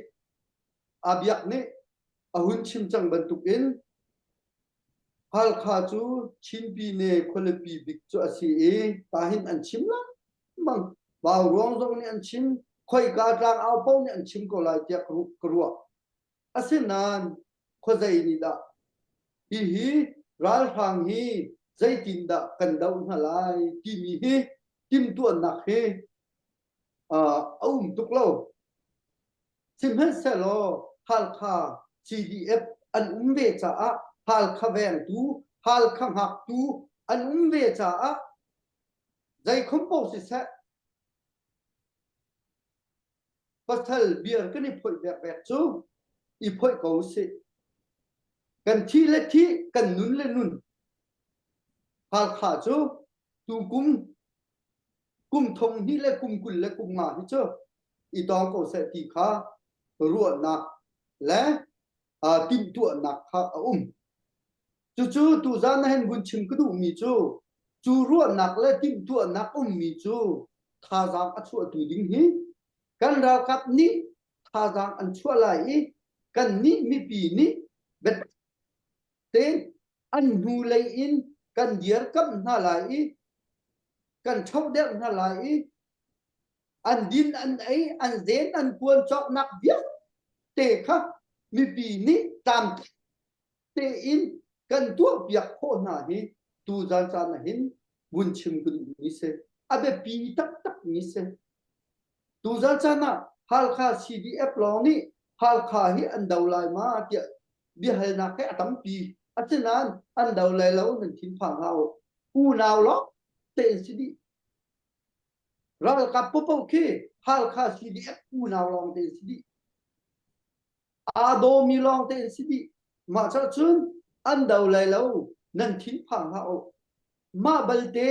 aa biak nih a hun chim cang bantukin Halkha cu Chin Pyine khualipi bik cu a si i tahin an chim lengmang. Vauruang zong nih an chim, khoika tlangau paoh nih an chim ko lai tiah ka ruah. Asinain khuazei nih dah hihi ralhrang hi zeitindah kan doh hna lai timi hi timhtuahnak hi uh, a um tuk lo. Sihmanhsehlaw Halkha CDF an um ve caah Halkha vengtu, Halkha hngaktu an um ve caah zeikhom paoh siseh pasal biar kan i phoih vekvek cu i phoih ko usih. Kan thi le thi, kan nun le nun. Halkha cu tukum kum thong hnih le kum 20 le kum nga hi cu i tawng ko seh ti kha ruahnak le uh, timhtuahnak kha a um. Cucu tuzan na hen vun chim ka duhmi cu cu ruahnak le timhtuahnak ummi cu thazaang a chuahtu ding hi kan ralkap nih thazaang an chuah lai i kan nih mipi nih tein an hnulei in kan dirkamh hna lai i kan ṭhohderh hna lai i an din an ei an zen an puan cawknak vialte kha mipi nih tlamtling tein kan tuahpiak khawh hna hi tuzan caan ah hin vun chim ka duhmi si a biapi taktakmi si tuzan caan ah Halkha CDF lawng nih Halkha hi an do lai ma tiah biahalnak he a tampi asinain an do lai lo nan thinphang hlah u unau lawng tein si dih ralkap popo khi Halkha CDF unau lawng tein si dih aa dawmi lawng tein si dih mah cah cun an do lai lo nan thinphang hlah u mah balte.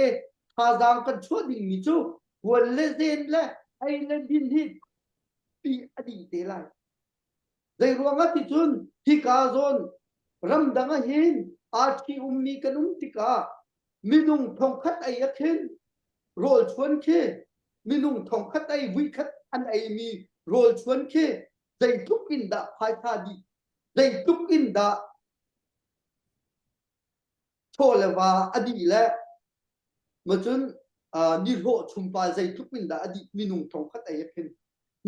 Thazaang kan chuah dingmi cu kuan le zen le ei le din hi pi a dih te lai. Zei ruangah ti cun hika zawn ramdang ah hin aa ṭhi ummi kan um tikah minung thongkhat ei ah khin rawl chuan khi minung thongkhat ei vuikhat an eimi rawl chuan khi zeitluk in dah phaisa dih zeitluk in dah chaw le va a dih le macun nihlawh chungpa zeitluk in dah a dih minung thongkhat ei a khin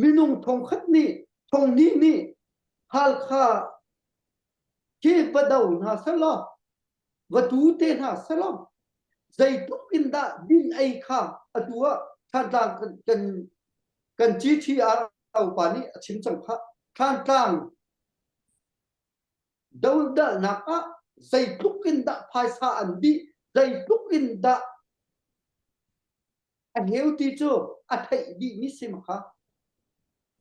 minung thongkhat nih thonghnih nih Halkha khi va do hna selaw va tu te hna selaw zeitluk in dah din ei kha atu ah Thantlang kan kan kan GTR upa nih a chim cang kha Thantlang Dodalnak ah zeitluk in dah phaisa an dih, zeitluk in dah a heu ti cu a theih dihmi si kha.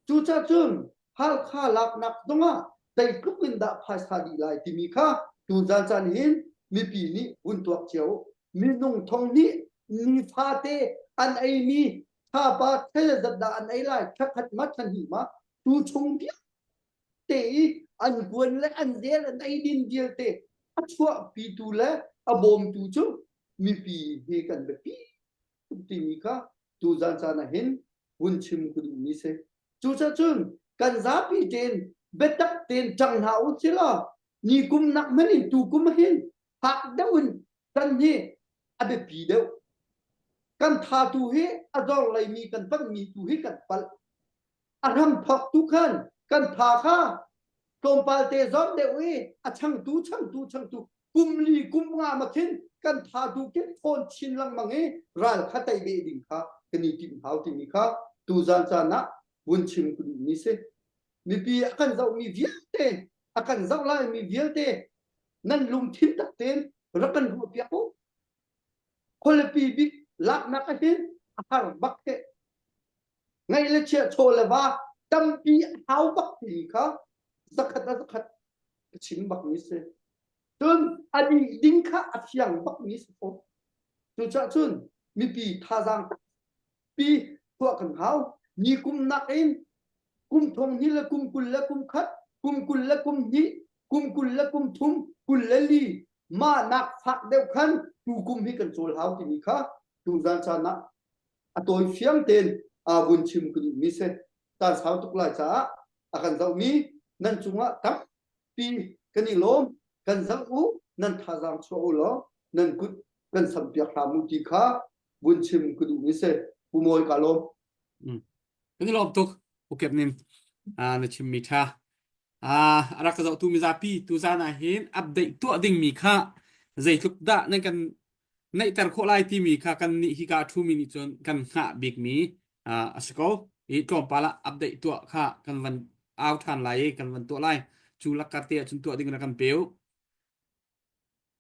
Cucaah cun Halkha laknak zongah zeitluk in dah phaisa dih lai timi kha tuzan caan hin mipi nih vun tuak cio. Minung thong nih nifate an eimi thapa thel zat dah an ei lai, thla khat ma thla hnih ma tu chung vialte te i an kuan le an zel an eidin vialte a chuahpitu le a bawmtu cu mipi hi kan biapi tuk timi kha tuzan caan ah hin vun chim ka duhmi si. Cucacun kan zapi tein biatak tein ṭang hna u sila ni kum nak hmanh in tu kum hin fak deuh in kan hi a biapi deuh. Kan tha tu hi a zor leimi kan panhmi tu hi kan palh. A hramthawk tu khan kan tha kha tlawmpal te zor deuh i a changtu changtu changtu kum li kum nga ma khin kan tha tu khin thawn chin lengmang i ral kha tei beh ding kha kan i timh hau timi kha tuzan caan ah vun chim ka duhmi si. Mipi a kan zohmi vialte a kan zoh laimi vialte nan lungthin tak tein rak kan ruah piak u. Khualipi bik laknak ahhin a har bak he Ngaih le chiah chaw le va tampi a hau bak ti kha zakhat a zakhat ka chim bak mi si. Cun a dih ding kha a fiang bak mi si fawn. Cucaah cun mipi thazaang pi tuah kan hau. Ni kum nak in kum thong hnih le kum 20 le kum khat, kum 20 le kum hnih, kum 20 le kum thum, 20 le li mah nak fak deuh khan tu kum hi kan cawl hau timi kha tuzan caan ah a tawi fiang tein aa vun chim ka duhmi si. Caan sau tuk lai caah a kan zohmi nan cungah tampi kan i lawm. Kan zoh u, nan thazaang chuah u law nan kut kan sampiak hram u ti kha vun chim ka duhmi si. Pu Mawi ka lawm. Mm. Kan i lawm tuk. Pu Kep Nin, ah, na chimmi tha. Ah, a rak ka zohtu mizapi tuzan ah hin update tuah dingmi kha zeitluk dah nan kan naihter khawh lai timi kha kan nih hika a ṭhumi nih cun kan hngah bikmi ah, a si ko. I tlawmpal ah update tuah kha kan van au ṭhan lai i kan van tuah lai. Cu lakkar te ahcun tuah ding na kan peu.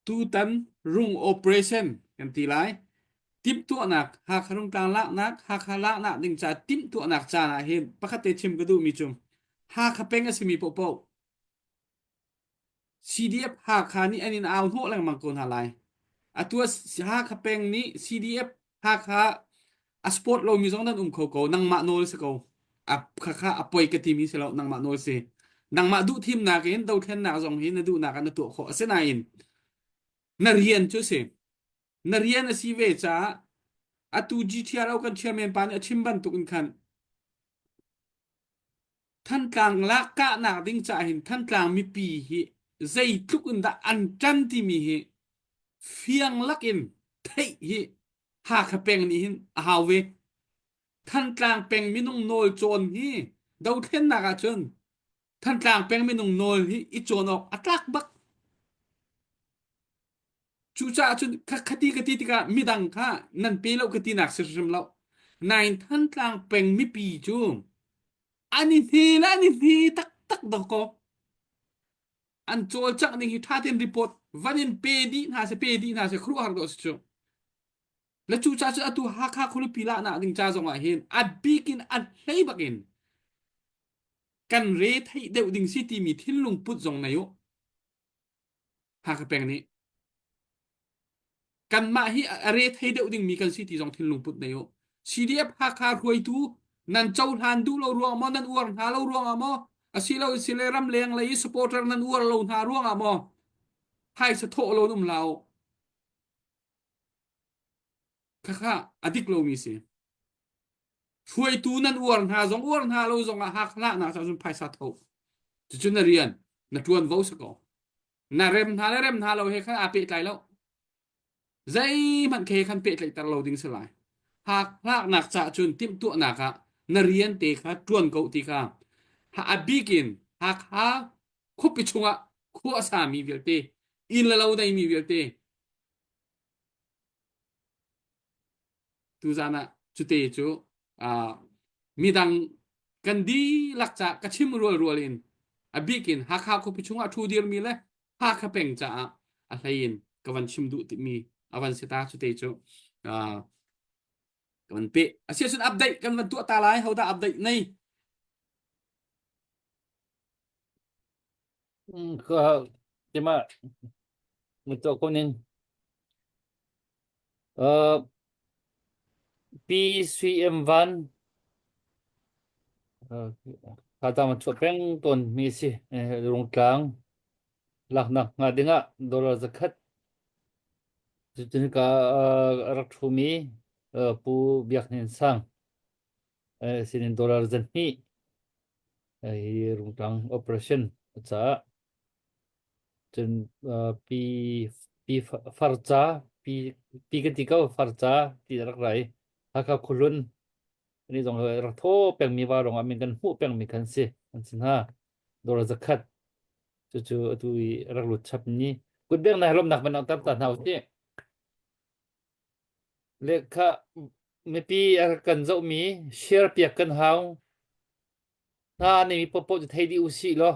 Tutan rung operation kan ti lai. Timhtuahnak Hakha Rungtlang laknak Hakha laknak ding ca timhtuahnak caan ah hin pakhat te chim ka duhmi cu Hakha peng a simi paohpaoh CDF Hakha nih an in au hnawh lengmang ko hna lai. Atu ah Hakha peng nih CDF Hakha a sport lomi zong nan um kho ko. Nangmah nawl si ko. A khakha a poi ka timi si lo nangmah nawl si. Nangmah duh thimnak in dothlennak zong hi na duhnak ah na tuah khawh. Asinain na rian cu si. Na rian a si ve caah atu GTRO kan chairman pa nih a chim bantuk in khan Thantlang lak kahnak ding caah hin Thantlang mipi hi zeitluk in dah an ṭan timi hi fiang lakin theih hi Hakha peng nih hin a hau ve. Thantlang peng minung nawl cawn hi dothlennak ahcun Thantlang peng minung nawl hi i cawn awk a tlak bak. Cucaah cun khati ka ti tikah midang kha nan pe lo ka tinak si hrim lo. Nain Thantlang peng mipi cu an i hne le an i hne taktak dawkaw. An cawlcangh ning hi ṭha tein report van in pe dih hna seh pe dih hna seh khuaruahhar dawh si cu. Le cucaah cun atu Hakha khualipi lahnak ding ca zong ah hin a bik in a hlei bak in kan re theih deuh ding si timi thinlung put zong nei u. Hakha peng nih. Kanmah hi a re thei deuh dingmi kan si ti zong thinlung put nei u. CDF Hakha hruaitu nan cohlan duh lo ruang maw nan uar hna lo ruangah maw asilo sile ramleng lei i supporter nan uar lo hna ruangah maw phaisa thawh lo um hlah u. Khakha a dik lomi si. Hruaitu nan uar hna zong uar hna lo zongah Hakha nak cun phaisa tho. Cucu na rian na ṭuanvo si ko. Na rem hna le rem hna lo he khan aa pehtlai lo. Zeihmanh khe khan pehtlaihter lo ding si lai. Hak hlaknak caah cun timhtuahnak ah na rian te kha ṭuan ko ti kha a bik in Hakha khuapi chungah khua a sami vialte inn le lo neimi vialte tuzan ah cute cu uh, midang kan dihlak ca ka chim rual rual in a bik in Hakha khuapi chungah ṭhu dirmi le Hakha peng caah a hlei in ka van chim duh timi a van si ta cute cu uh, ka van pe asiah cun update kan van tuah ta lai hodah update nei Ka tima muto ko ning Uh, Pi Sui Em Van uh, thazaang a chuah peng tawn mi si. Eh, Rungtlang laknak hnga dingah dollar zakhat cutin ka uh, rak ṭhumi uh, Pu Biak Hnin Sang eh, sinin dollar zahnih eh, hi Rungtlang operation caah Cun pi pi farca pi pi kan ti ko farca ti a rak ra i Hakha khuahlun ani zong rak thaw pengmi va rong ah min kan hmuh pengmi khan si an si hna dawr zakhat cucu atu i rak lut chap ni kutbeng na lomnak ban langhter ta hna usih le kha mipi a kan zohmi share piak kan hau Hna neimi paohpaoh cu thei dih u sih law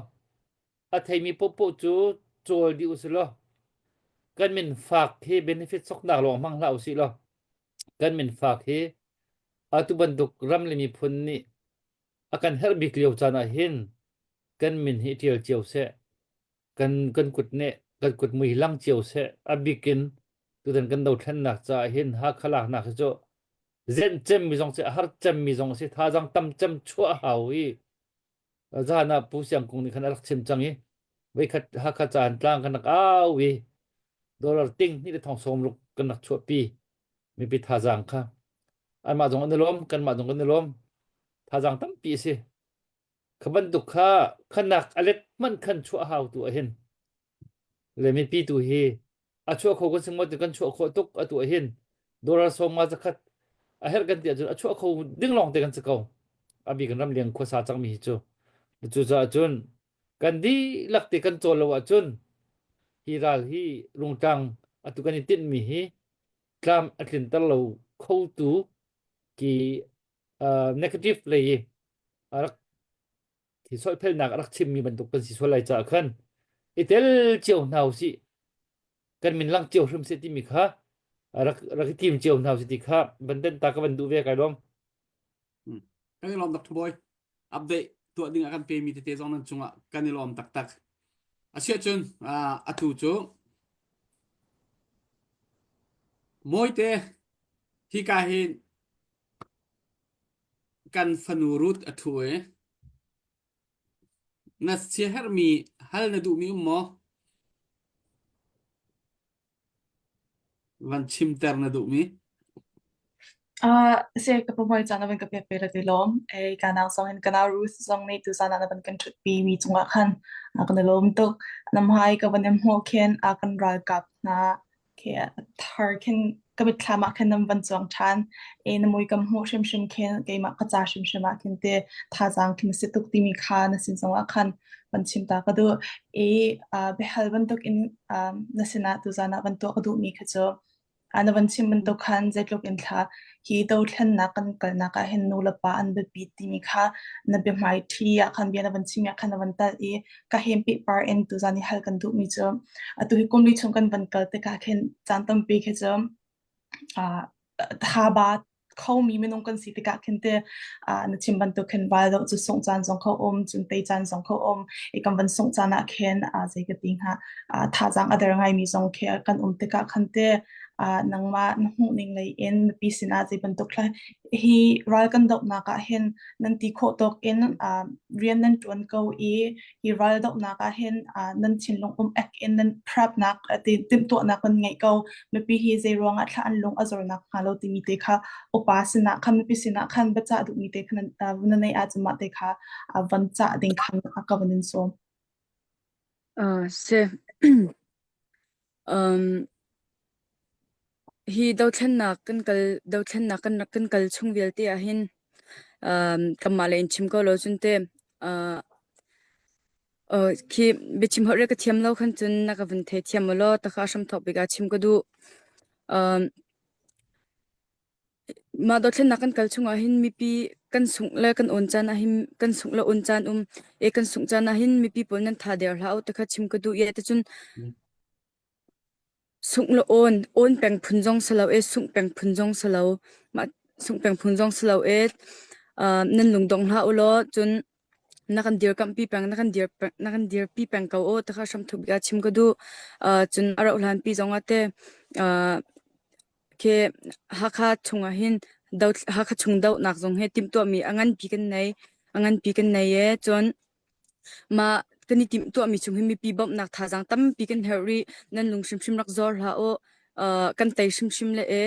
a theimi paohpaoh cu cawl dih u sih law kan min fak hi benefit soknak lawng hmang hlah u sih law kan min fak hi atu bantuk ram le miphun nih a kan herh bik lio caan ah hin kan min hi ṭial cio seh kan kan kut nih kan kut mui lang cio seh a bik in tutan kan dothlennak caah hin Hakha laknak hi cu zenh cemmi zong si a har cemmi zong si thazang tam cem chuah hau i zan ah Pu Siang Kung nih khan a rak chim cang i voikhat Hakha caan tlang kan rak au i dollar ting hnih le thong sawm ruk kan rak chuahpi mipi thazang kha anmah zong an i lawm kanmah zong kan i lawm thazang tampi a si kha bantuk kha khanak a let hmanh khan chuah hau tu ah hin le mipi tu hi a chuah kho kan si maw ti kan chuah khawh tuk atu ah hin dollar sawm nga zakhat a herh kan ti ahcun a chuah kho ding lawng te kan si ko a bik in ramleng khuasa cangmi hi cu cucaah cun kan dihlak te kan cawl lo ahcun hi ral hi rungtlang atu kan i tinhmi hi tlam a tlinter lo kho tu ki uh, negative lei i a rak hi solphelnak a rak chimmi bantuk kan si sual lai caah khan i tel cio hna usih kan min lang cio hrim seh timi kha rak rak i tim cio hna usih ti kha van den ta ka van duh ve kai lawm Kan i lawm Dr. Boy. Update tuah ding a kan pemi tete zong nan cungah kan i lawm taktak. Asiah cun atu cu Mawite hika hin Kan fanu Ruth a ṭhu i na siaherhmi hal na duhmi um maw? Van chimter na duhmi? Uh, si ka pumoi caan na van ka pek ve la ti lawm. Ei ka nau zong in ka nau Ruth zong nih tuzaan ah na van kan ṭhutpi mi cungah khan a kan i lawm tuk. Nam hai ka van in hmuh khin a kan ralkap hna Khi thar khin ka mitthlam ah khin nan van cuang ṭhan i na mui kam hmuh hrimhrim khin keimah ka ca hrimhrim ah khin ti thazaang khin na si tuk timi kha na sin zongah khan van chim ta ka duh i uh, biahal bantuk in um, na sinah tuzaan ah van tuah ka duhmi kha cu uh, na van chim bantuk khan zeitluk in thla hi dothlennak kan kalnak ah hin nu le pa an biapi timi kha na biahmai ṭhi ah khan bia na van chim ah khan na van tal i ka hem pehpar in tuzaan i hal kan duhmi cu atu hi kum li chung kan van kal tikah khin caan tampi khi cu uh, thaba khomi minung kan si tikah khin te uh, na chim bantuk khin val do cu sungh caan zong kho um cun tei caan zong kho um i kan van sungh caan ah khin uh, zei ka ti hnga uh, thazaang a der ngaimi zong khi kan um tikah khan te. Uh, nangmah na hmuh ning lei in mipi sinah zei bantuk thla hi ral kan dohnak ah hin nan ti khawh tawk in uh, rian nan ṭuan ko i hi ral dohnak ah hin uh, nan thinlung um ek in nan prep-nak timhtuahnak nan ngeih ko mipi hi zei ruangah thla an lung a zornak hnga lo timi te kha upa sinah khan mipi sinah khan biacah duhmi te kha nan uh, na neih ahcun mah te kha uh, van cah ding khan ka van in sawm. Uh, si. Um, hi dothlennak kan kal dothlennak kan rak kan kal chung vialte ah hin um, kanmah le in chim ko lo cun te uh, uh, khi biachim holh re ka thiam lo khan cun na ka vun thei thiam law ta kha hram thok bik ah chim ka duh. Um, Mah dothlennak kan kal chungah hin mipi kan sungh le kan awn caan ah hin kan sungh le awn caan um e kan sungh caan ah hin mipi pawl nan tha der hlah u ti kha chim ka duh i ticun sungh le awn awn peng phun zong si lo e sungh peng phun zong si lo mah sungh peng phun zong si lo e uh, nan lungdong hlah u law cun na kan dirkamhpi peng na kan dir na kan dirpi peng ko u ti kha hramthuk bik ah chim ka duh uh, cun a rauh hlan pi zong ah te uh, Khi Hakha chungah hin do, Hakha chung dohnak zong hi timhtuahmi a nganpi kan nei. A nganpi kan nei e. Cun mah kan i timhtuahmi chung hin mipi bawmhnak thazaang tampi kan herh rih. Nan lung hrimhrim rak zor hlah u. Uh, kan tei hrimhrim le e.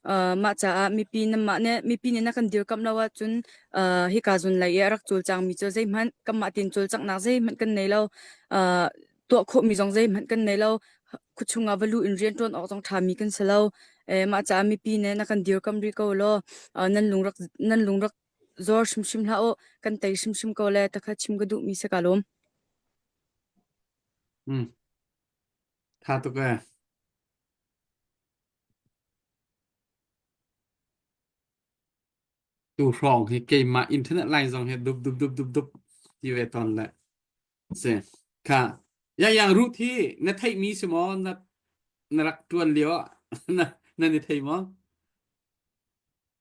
Uh, mah caah mipi nanmah nih mipi nih na kan dirkamh lo ahcun uh, hika zun lei i a rak cawlcangmi cu zeihmanh kanmah tein cawlcanghnak zeihmanh kan nei lo. Uh, tuah khawhmi zong zeihmanh kan nei lo. Khuachung ah va luh in rianṭuan awk zong ṭhami kan si lo. Eh, mah caah mipi nih na kan dirkamh rih ko law nan lung rak nan lung rak zor hrimhrim hlah u. Kan tei hrimhrim ko le takha chim ka duhmi si ka lawm. Hmm. Tha tuk eh. Tu hrawng hi keimah internet line zong hi dup dup dup dup dup ti ve ton le. Si. Kha. Ya yang root hi na theih mi si maw na na rak tuan lio ah na na ni thei maw?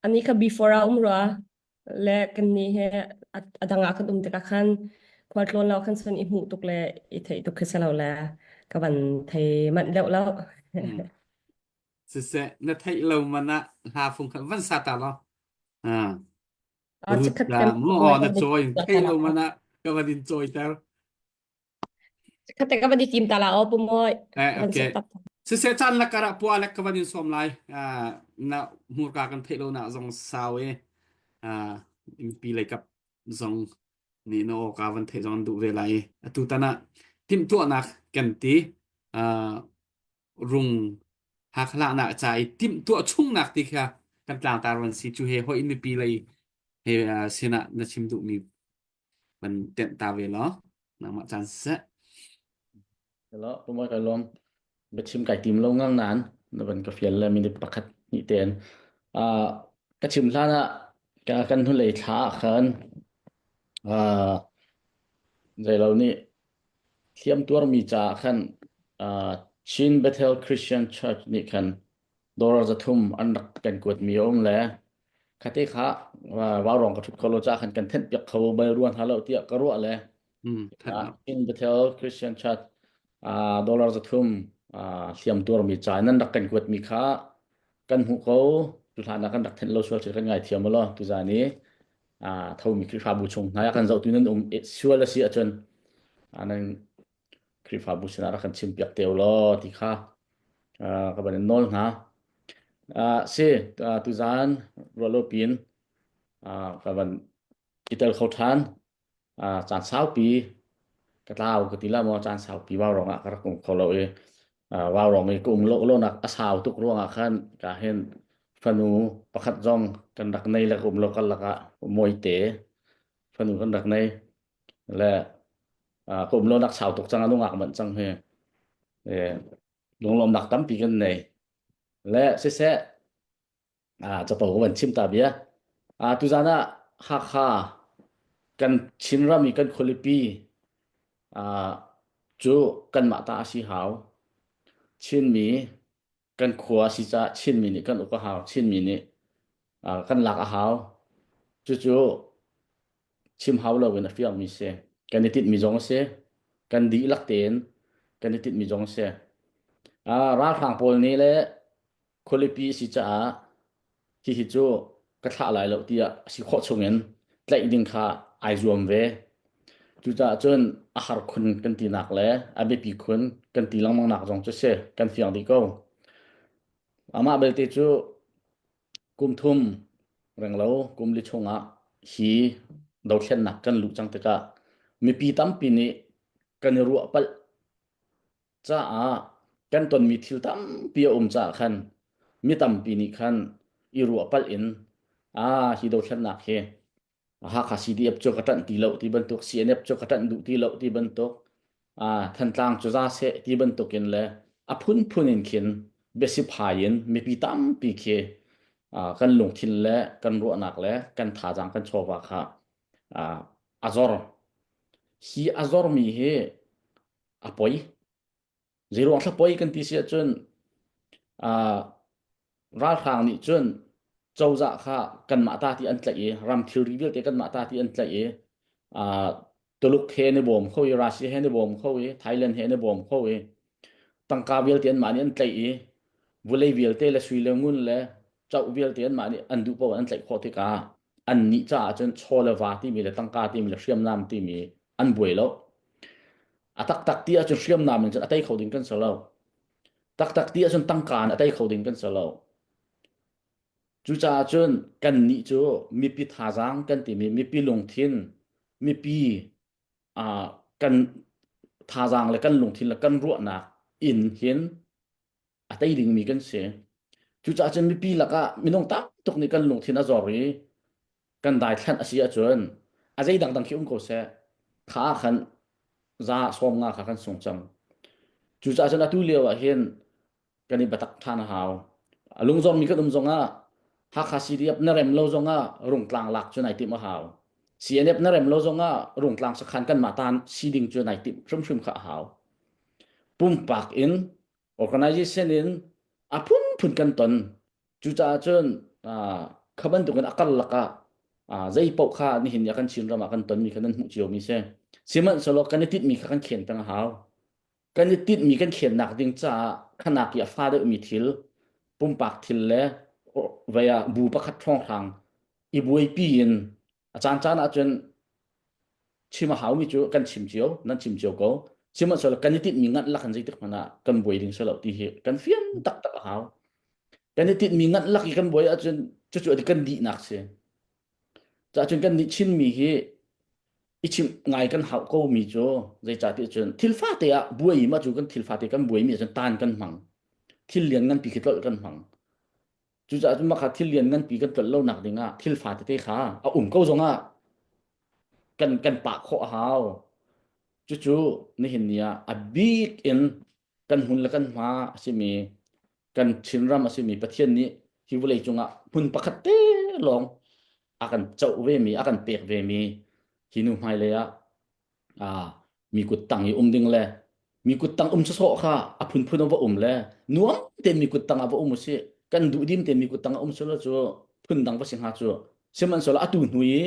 Ani kha before a um rua le kan ni he a dang ah kan um tikah khan khual tlawn lo khan sun i hmuh tuk le i theih tuk khi si lo le ka van thei manh deuh lo. Hmm. Siseh na theih lo man ah hla fung kha van sa ta lo. Ah. Ah, Rut chikkhat la te mu aw na cawi thei lo man ah ka van in cawi ter. Chikkhat te ka van i tim ta la aw pu moi. Eh, Van okay. set up. Siseh caan lakar ah pua lek ka van in sawm lai. Ah, na hmurka kan theih lo nak zong sau e. Ah, mipi lei kap zong nih na aw ka van theih zong an duh ve lai. Atu tan ah timhtuahnak kan ti. Ah, rung hakhalahnak ca i timhtuah chungnak ti kha kan tlangtar van si cu he hoi mipi lei he sinah na chim duhmi van tenh ta ve law nangmah caan siseh Hello, pumoi kai lom. Biachim kai tim lo ngang nan na van ka fial le minute pakhat ni ten. Ah ka chim hlan ah ka kan hnulei thla ah khan ah zeilo nih Hliamtuarmi caah khan Chin Bethel Christian Church nih khan dollar 300 an rak kan kuatmi a um le khate kha vaurawng ka ṭhut kho lo caah khan kan thenhpiak kho bal rua hna lo tiah ka ruah le Chin Bethel Christian Church dollar 300 hliamtuarmi ca nan rak kan kuatmi kha kan hmuh ko tu hlan ah kan rak thenh lo sual kan ngaithiam law tuzan i thomi Khrihfabu chung hna ah kan zohtu nan um sual a si ahcun nan Khrihfabu sinah rak kan chimpiak te law ti kha ka van in nawl hna. Si tuzan ruahlo pin ka van i tel kho ṭhan. Caan saupi ka tlau ka ti la maw caan saupi vaurawng ah ka rak um kho lo i vaurawng i ka um lo lonak a sau tuk ruangah khan ka hin fanu pakhat zong kan rak nei le ka um lo kal lakah mawite fanu kan rak nei le ka um lonak sau tuk cang a nungak manh cang hi lunglawmnak tampi kan nei le siseh Ah, capo ka van chim ta bia. Ah, tuzan ah Hakha kan Chinram i kan khualipi ah, cu kanmah ta a si hau. Chinmi kan khua a si caah Chinmi nih kan uk a hau. Chinmi nih ah, kan lak a hau. Cucu chim hau loin a fiangmi si. Kan i tinhmi zong a si. Kan dihlak tein kan i tinhmi zong a si. Ah, ralhrang pawl nih le. Khualipi a si caah hihi cu ka thlah lai lo tiah a si khawh chungin tlaih ding kha ai zuam ve. Cucaah cun a har khun kan tinak le a biapi khun kan ti lengmang nak zong cu si kan fiang dih ko. Amah belte cu kum thum renglo kum li chungah hi dothlennak kan luh cang tikah mipi tampi nih kan i ruah palh caah kan tonmi thil tampi a um caah khan mi tampi nih khan i ruah palh in ah hi dothlennak hi Hakha CDF cu ka ṭanh ti lo ti bantuk CNF cu ka ṭanh duh ti lo ti bantuk ah Thantlang cu za seh ti bantuk in le a phunphun in khin biasiphai in mipi tampi khi ah, kan lungthin le kan ruahnak le kan thazaang kan chawva kha ah, a zor hi a zormi hi a poi zeiruang thla poi kan ti si ahcun uh, ralhrang nih cun cozah kha kanmah ta ti an tlaih i ram thilri vialte kanmah ta ti an tlaih i uh, Tuluk he ni bawm kho i Russia he ni bawm kho i Thailand he ni bawm kho i tangka vialte anmah nih an tlaih i vulei vialte le sui le ngun le choh vialte anmah nih an duh paoh an tlaih khawh tikah an nih caah cun chaw le va timi le tangka timi le hriamnam timi an buai lo A taktak ti ahcun hriamnam in cun a tei kho ding kan si lo. Taktak ti ahcun tangka in a tei kho ding kan si lo. Cucaah cun kannih cu mipi thazaang kan timi mipi lungthin, mipi uh, kan thazaang le kan lungthin le kan ruahnak in hin a tei dingmi kan si. Cucaah cun mipi lakah minung tam tuk nih kan lungthin a zor i kan daithlanh a si ahcun a zei dangdang khi um ko seh kha ah khan za sawm nga kha kan sung cang. Cucaah cun atu lio ah hin kan i batak ṭhan a hau. A lungzormi kan um zongah Hakha CDF na rem lo zongah Rungtlang lak cu nai timh a hau. CNF na rem lo zongah Rungtlang sakhan kanmah tan si ding cu nai timh hrimhrim kha a hau. Pumpak in organization in a phunphun kan ton cucaah cun kha bantukin a karlak ah zei paoh kha nihin ni ah kan Chinram ah kan tonmi kha nan hmuh ciomi si sihmanhsehlaw kan i tinhmi kha kan khen peng a hau kan i tinhmi kan khennak ding caah khanak i a fa deuhmi thil pumpak thil le vei ah bu pakhat hrawnghrang i buaipi in A caancaan ahcun chim a haumi cu kan chim cio, nan chim cio ko. Sihmanhsehlaw kan i tinhmi nganh lak in zeitik hmanh ah kan buai ding si lo ti hi kan fian taktak a hau. Kan i tinhmi nganh lak i kan buai ahcun cucu a kan dihnak si. Cahcun kan nih Chinmi hi i chimh ngai kan hauh ko mi cu zeicahtiah cun thil fate ah buai ma cu kan thil fate kan buai mi ahcun taan kan hmang. Thil lian nganpi khi tlolh kan hmang. Cucaah cun mah thil lian nganpi kan tlolh lonak dingah thil fa tete kha a um ko zongah kan kan pah khawh a hau. Cucu nihin ni ah a bik in kan hmun le kan hma a simi kan Chinram a simi Pathian nih hi vawlei cungah hmun pakhat te lawng a kan coh vemi a kan pek vemi hi nu hmailei ah ah mi kut tang i um ding le mi kut tang um sawsawh kha a phunphun a va um le nuam tein mi kut tang ah va um usih kan duh dim tein mi kut tang ah um selaw cu phun dang va si hnga cu sihmanhsehlaw atu hnu i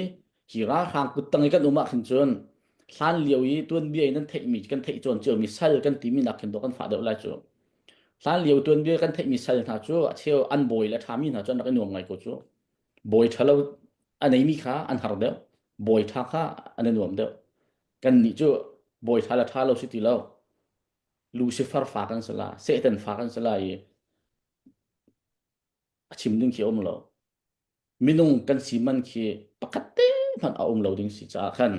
hi ralhrang kut tang i kan um ah khin cun hlan lio i tuanbia in nan theihmi kan theih cawn ciomi sal kan timi nak khin dawh kan fah deuh lai cu hlan lio tuanbia kan theihmi sal hna cu a cheu an bawi le ṭhami hna cu an rak i nuam ngai ko cu bawi ṭhalo a neimi kha an har deuh bawi ṭha kha an i nuam deuh kan nih cu bawi ṭha le ṭha lo si ti lo Lucifer fa kan si la Satan fa kan si la i a chim ding khi a um lo minung kan si man khi pakhat te hmanh a um lo ding si caah khan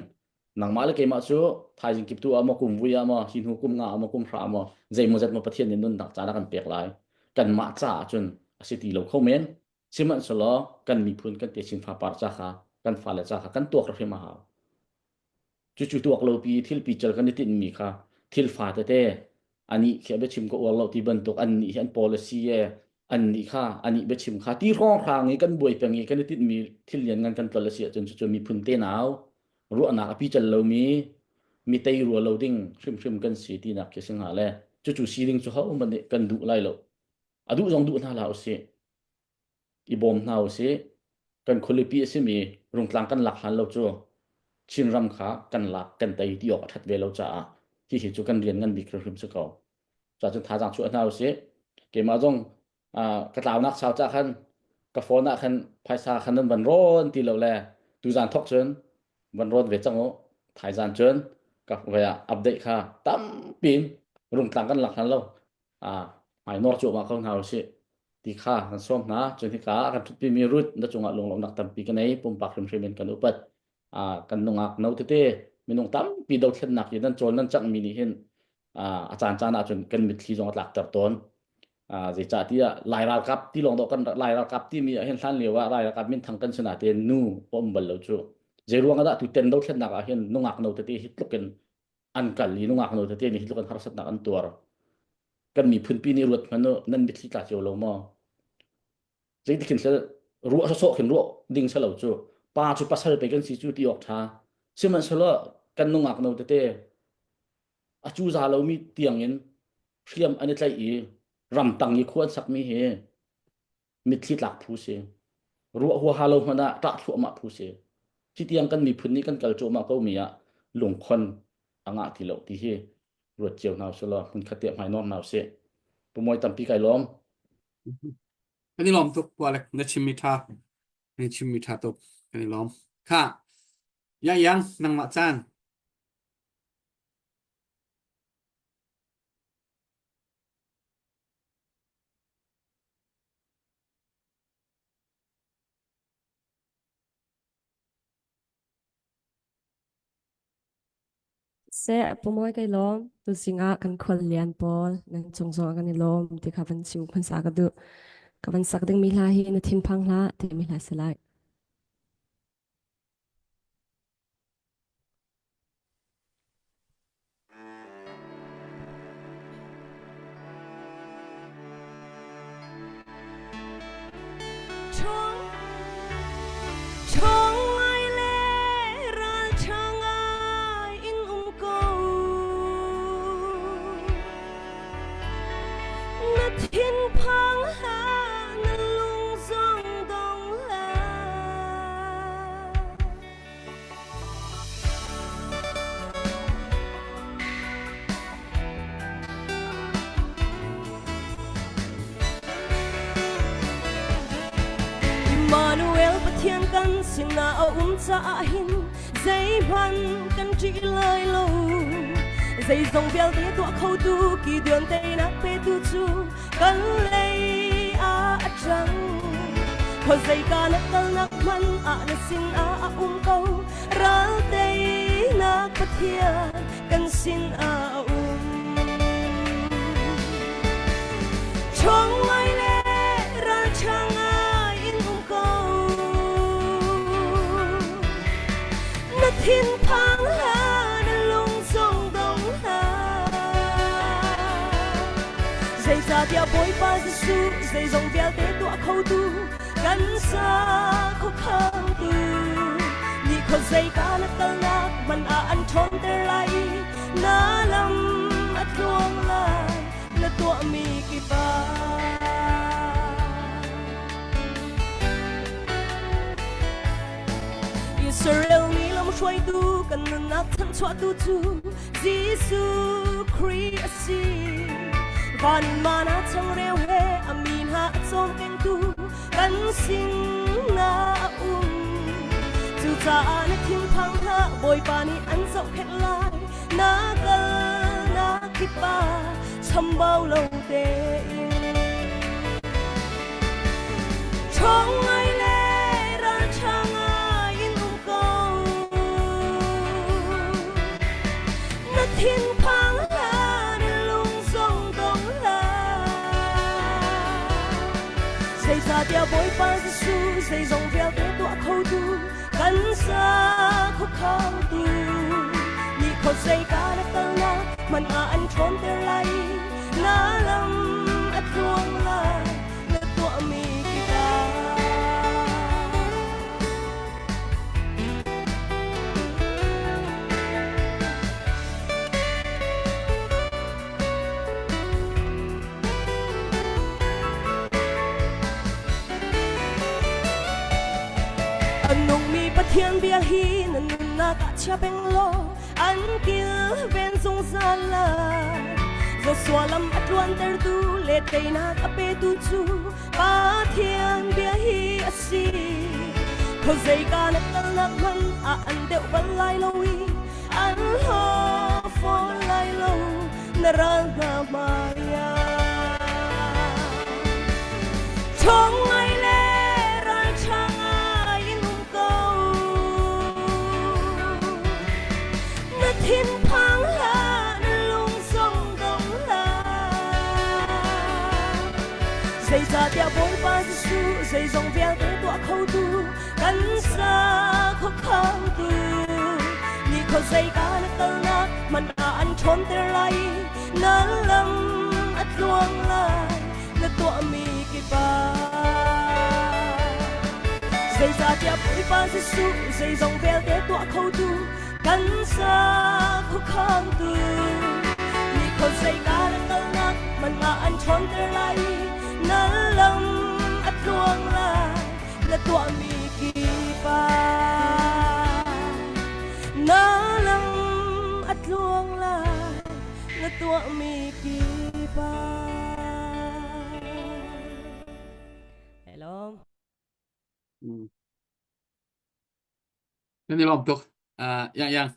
nangmah le keimah cu thaizing kip tu ah maw kum vui ah maw hi hnu kum nga ah maw kum hra ah maw zeimaw zat maw Pathian nih nunnak caan a kan pek lai kanmah caah cun a si ti lo kho men Sihmanhsehlaw kan miphun kan techin fapar ca kha kan fale ca kha kan tuak hrim a hau. Cucu tuak lo pi thil pical kan i tinhmi kha thil fa tete anih khi a biachim ka uar lo ti bantuk an nih hi an policy e an nih kha anih biachim kha ti hrawnghrang i kan buai peng i kan i tinhmi thil lian ngan kan tlol a si ahcun cucu miphun tenau ruahnak a pical lomi mi tei rua lo ding hrimhrim kan si tinak khi si hnga le cucu si ding cu ho hmanh nih kan duh lai lo a duh zong duh hna hlah usih i bawm hna usih kan khualipi a simi Rungtlang kan lak hlan lo cu Chinram kha kan lak kan tei ti awk a ṭhat ve lo caah hihi cu kan rian ngan bik hrimhrim si ko. Cuahcun thazaang chuah hna usih. Keimah zong Ka tlaunak sau ca khan ka phone ah khan phaisa khan nan van rawn ti lo le tuzan thok cun van rawn ve cang u. Thaizan cun ka vai ah update kha tampi in rungtlang kan lak hlan lo. Hmai nor cuahmah ko hna usih ti kha kan sawm hna. Cun hika ah kan ṭhutpi mi Ruth na cungah lunglawmhnak tampi ka nei. Pumpak hrimhrim in kan upat. Kan nungak no tete minung tampi dothlennak i nan cawl nan cangmi nih hin a caan caan ahcun kan mitthli zong a tlakter tawn. Zeicahtiah Lai ralkap ti lawng dawh kan Lai ralkap timi ah hin hlan lio ah Lai ralkap minthang kan sinah tein nu a um bal lo cu. Zei ruang ah dah tu ten dothlennak ah hin nungak no tete hi tluk in an kal i nungak no tete nih hi tluk in harsatnak an tuar. Kan miphunpi nih ruat hmanh u nan mitthli tla cio lo maw? Zeitik khin sel ruah sawsawh khin ruah ding selo cu pa cu pasal pe kan si cu ti awk ṭha. Sihmanhsehlaw kan nungak no tete a cu za lomi tiang in hriam an i tlaih i ramtang i khua an sakmi hi mitthli tlak phu si. Ruah huaha lo hmanh ah ṭah thluahmah phu si. Hi tiang kan miphun nih kan kal cuahmah ko mi ah lungkhon a ngah ti lo ti hi ruat cio hna usih law hmunkhat te hmai nawr hna usih. Pumawi tampi kai lawm. Kan i lawm tuk Pualek na chimmi ṭha na chimmi ṭha tuk kan i lawm. Kha Yang Yang nangmah caan. Seh pumawi kai lawm. Tuzing ah kan khuallian pawl nan cung zong ah kan i lawm ti kha van chim hmasa ka duh. Ka van sak dingmi hla hi na thinphang hlah timi hla si lai. Chong ngai le ralṭha ngai in um ko. Na thinphang hlah, na lung zong dong hlah. Immanuel Pathian kan sinah a um caah hin zeihmanh kan ṭih lai lo. Zeizong vialte tuah khotu Gideon teinak petu cu kan lei ah a ṭang. Khuazeika na kalnak hmanh ah na sinah a um ko. Ral teinak Pathian kan sinah a um. Chong ngai le ralṭha ngai in um ko. Na thinphang hlah, na lung zong dong hlah. Zeicahtiah Bawipa Jesuh zeizong vialte tuah khotu kan sa khuakhangtu ni khuazeika na kalnak hmanh ah an ṭhawnter lai i na lam a tluang lai na tuahmi kip ah. Israel mi lamhruaitu kan nunnak chanchuahtu cu Jesuh Khrih a si. Van in mana changreu he a mi hna a cawmkengtu kan sinah a um. Cucaah na thinphang hlah, Bawipa nih an zohkhenh lai. Na kalnak kip ah chambau lo tein. Ṭhawng ngai le ralṭha ngai in um ko. Na thinphang hlah, na lung zong dong hlah. Zeicahtiah Bawipa Jesuh zeizong vialte tuah khotu kan sa khuakhangtu ni khuazeika na kalnak hmanh ah an ṭhawnter lai i na lam a tluang lai na tuahmi kipah. A nungmi Pathian bia hi na nunnak ah chia peng law an kilven zungzal lai. Joshua lam a tluantertu le teinak a petu cu Pathian bia hi a si. Khuazeika na kalnak hmanh ah an deuh bal lai lo i an hlaw fawn lai lo na ral hna hmaiah. Ṭhawng ngai le ralṭha ngai in um ko. Na thinphang hlah, na lung zong dong hlah. Zeicahtiah Bawipa Jesuh zeizong vialte tuah khotu kan sa khuakhangtu ni khuazeika na kalnak hmanh ah an ṭhawnter lai i na lam a tluang lai na tuahmi kip ah. Zeicahtiah Bawipa Jesuh zeizong vialte tuah khotu kan sa khuakhangtu ni khuazeika na kalnak hmanh ah an ṭhawnter lai i na lam a tluang lai na tuahmi kip ah. Na lam a tluang lai na tuahmi kip ah. Hello. Mm. Nan i lawm tuk. Uh, yang yang.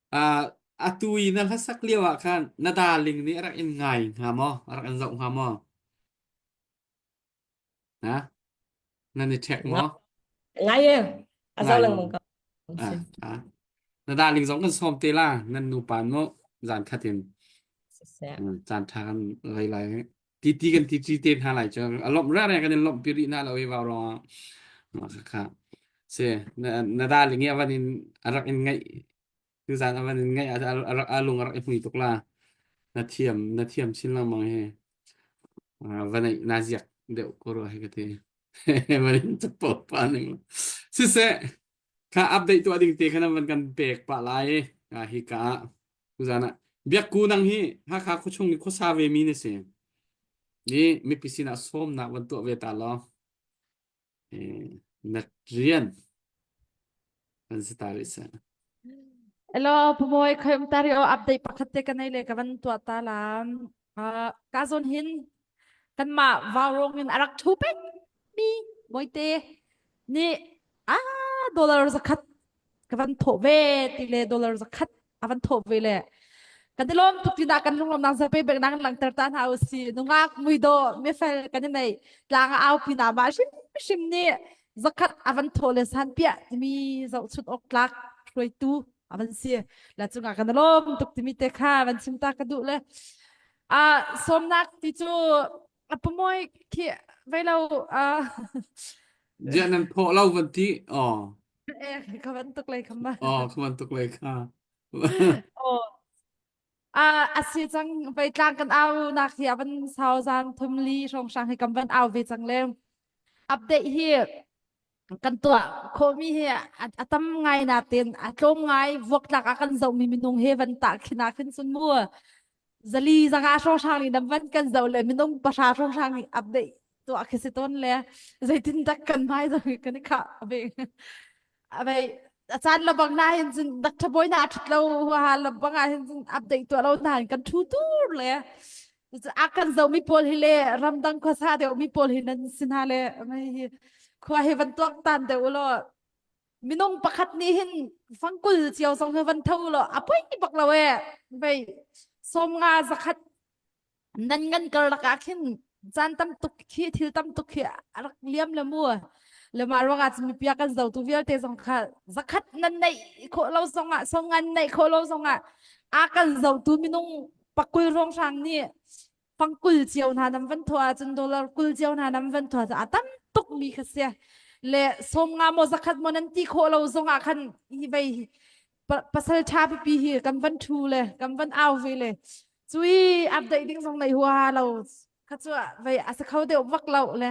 Uh, atu i na hlasak lio ah khan na darling nih a rak in ngai hnga maw? A rak in zoh hnga maw? Ha? Nan i ṭhek maw? Ngai e. A zoh Ngai lengmang ko. Ah, ah. Na darling zong kan sawm te la. Nan nupa nu zan khat in Siseh. caan ṭha kan rei lai. Ti ti kan ti ti te hna lai cu. A lawmh re re kan in lawmh pi rih hna lo i vau rong ah. Kha. Si, na, na darling i a van in a rak in ngaih tuzan a van in ngaih a rak a lung a rak i hmui tuk la. Na thiam na thiam chin lengmang hi. Va neih na ziak deuh ko rua hi ka ti. Van in capo pa ning. Siseh, kha update tuah ding te kha nan van kan pek pah lai hi ka ah tuzan ah biakku nang hi Hakha khuachung i khuasa ve mi na si. Ni mipi sinah sawmnak van tuah ve ta law. Na rian kan si ta rih seh. Hello, Pamoy, khoi um tari o update pakhat te ka nei le ka van tuah ta lam. Uh, ka zon hin kan ma vaurong in arak thu pek mi moite ni ah dollar zakhat ka van thawh ve ti le dollar zakhat a van thawh ve le kan i lawm tuk tina kan lunglawm nang zape bek nang langter ta hna usi nungak muido mifel kan i nei tlang a au pina ma hrim hrim nih zakhat a van thawh le san piah timi zohchun awk tlak hruaitu a van si la cungah kan i lawm tuk timi te kha van chim ta ka duh le a sawmnak ti cu a pamoy khi vei lo a Ziah nan thawh lo van ti oh Eh, ka van tuk lei kham ma. Oh, ka van tuk lei kha. Oh. Ah, asi cang vei tlang kan au nak hi avan sau zan thum li hrong hrang hi kam van au ve cang le. Update hi kan tuah khomi hi a tam ngai na tin a tlawm ngai vuak tlak a kan zoh mi minung he van ta khina khin sun mu zali zanga hrong hrang ni nam van kan zoh le minung pahra hrong hrang ni update tuah khi si tawn le zeitin dak kan hmai zong kan i khah abe abe a caan labang na hin cun dak tha boy na thut lo ha labang ah hin cun update tuah lo na kan thu tur le a kan zo mi pawl hi le ramdang khuasa deuh mi pawl hi nan sin ha le hi khua hi van tuak tan deuh lo minung pakhat nih hin fangkul cio zong hi van tho lo a poi bak lo e vei som nga zakhat nan ngan karlak ah khin caan tam tuk khi thil tam tuk khi a rak liam le mu le mah ruangah cun mipia kan zotu vialte zong kha zakhat nan neih khawh lo zongah song ngan neih khawh lo zongah a kan zotu minung pakul rong hrang nih fangkul cio hna nam van thua cun dollar kul cio hna nam van thua a tam tuk mi kha sia le som nga mo zakhat mo nan ti khawh lo zongah khan hi vei pasal tha pipi hi kan van thu le kan van au ve le cui update ding zong nei hua lo kha chu vei a sa kho deuh vak lo le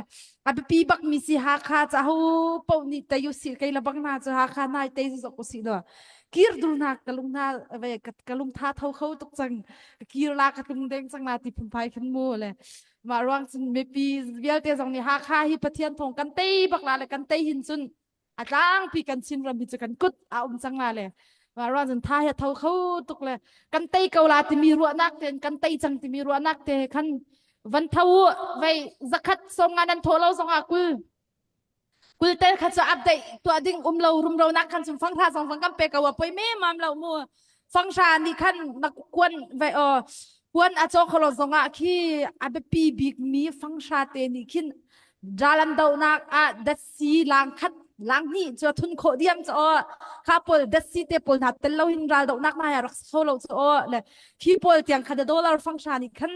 a biapi bak mi si Hakha cha ho po ni te yu si kei la bang na chu Hakha nai te zu ko si lo kir du na ka lung na vei ka lung tha tho kho tuk chang kir la ka tung deng chang na ti phun phai khin mu le ma ruang cun mipi vialte zong ni Hakha hi Pathian thong kan tei bak la le kan tei hin cun a tlangpi kan Chinram hi cu kan kut a um cang la le. Ruan cun tha he tho kho tuk le kan tei ko la timi ruahnak ten kan tei cang timi ruahnak te khan van tho u vei zakhat som nga nan tho lo zong ah kul kul tel kha cu update tuah ding um lo rumro nak khan cun fanghra zong vang kan pe ko a poi me mam lo mu fanghra nih khan na kuan vai o kuan a caw kholo zong ah khi a biapi bik mi fanghra te nih khin Jalan donak ah datsi lang khat lang hnih cu thun khawh diam cu aw kha pawl datsi te pawl hna tel lo hin ral donak na ya rak so lo cu aw le khi pawl tiang kha dollar fangsha nih khan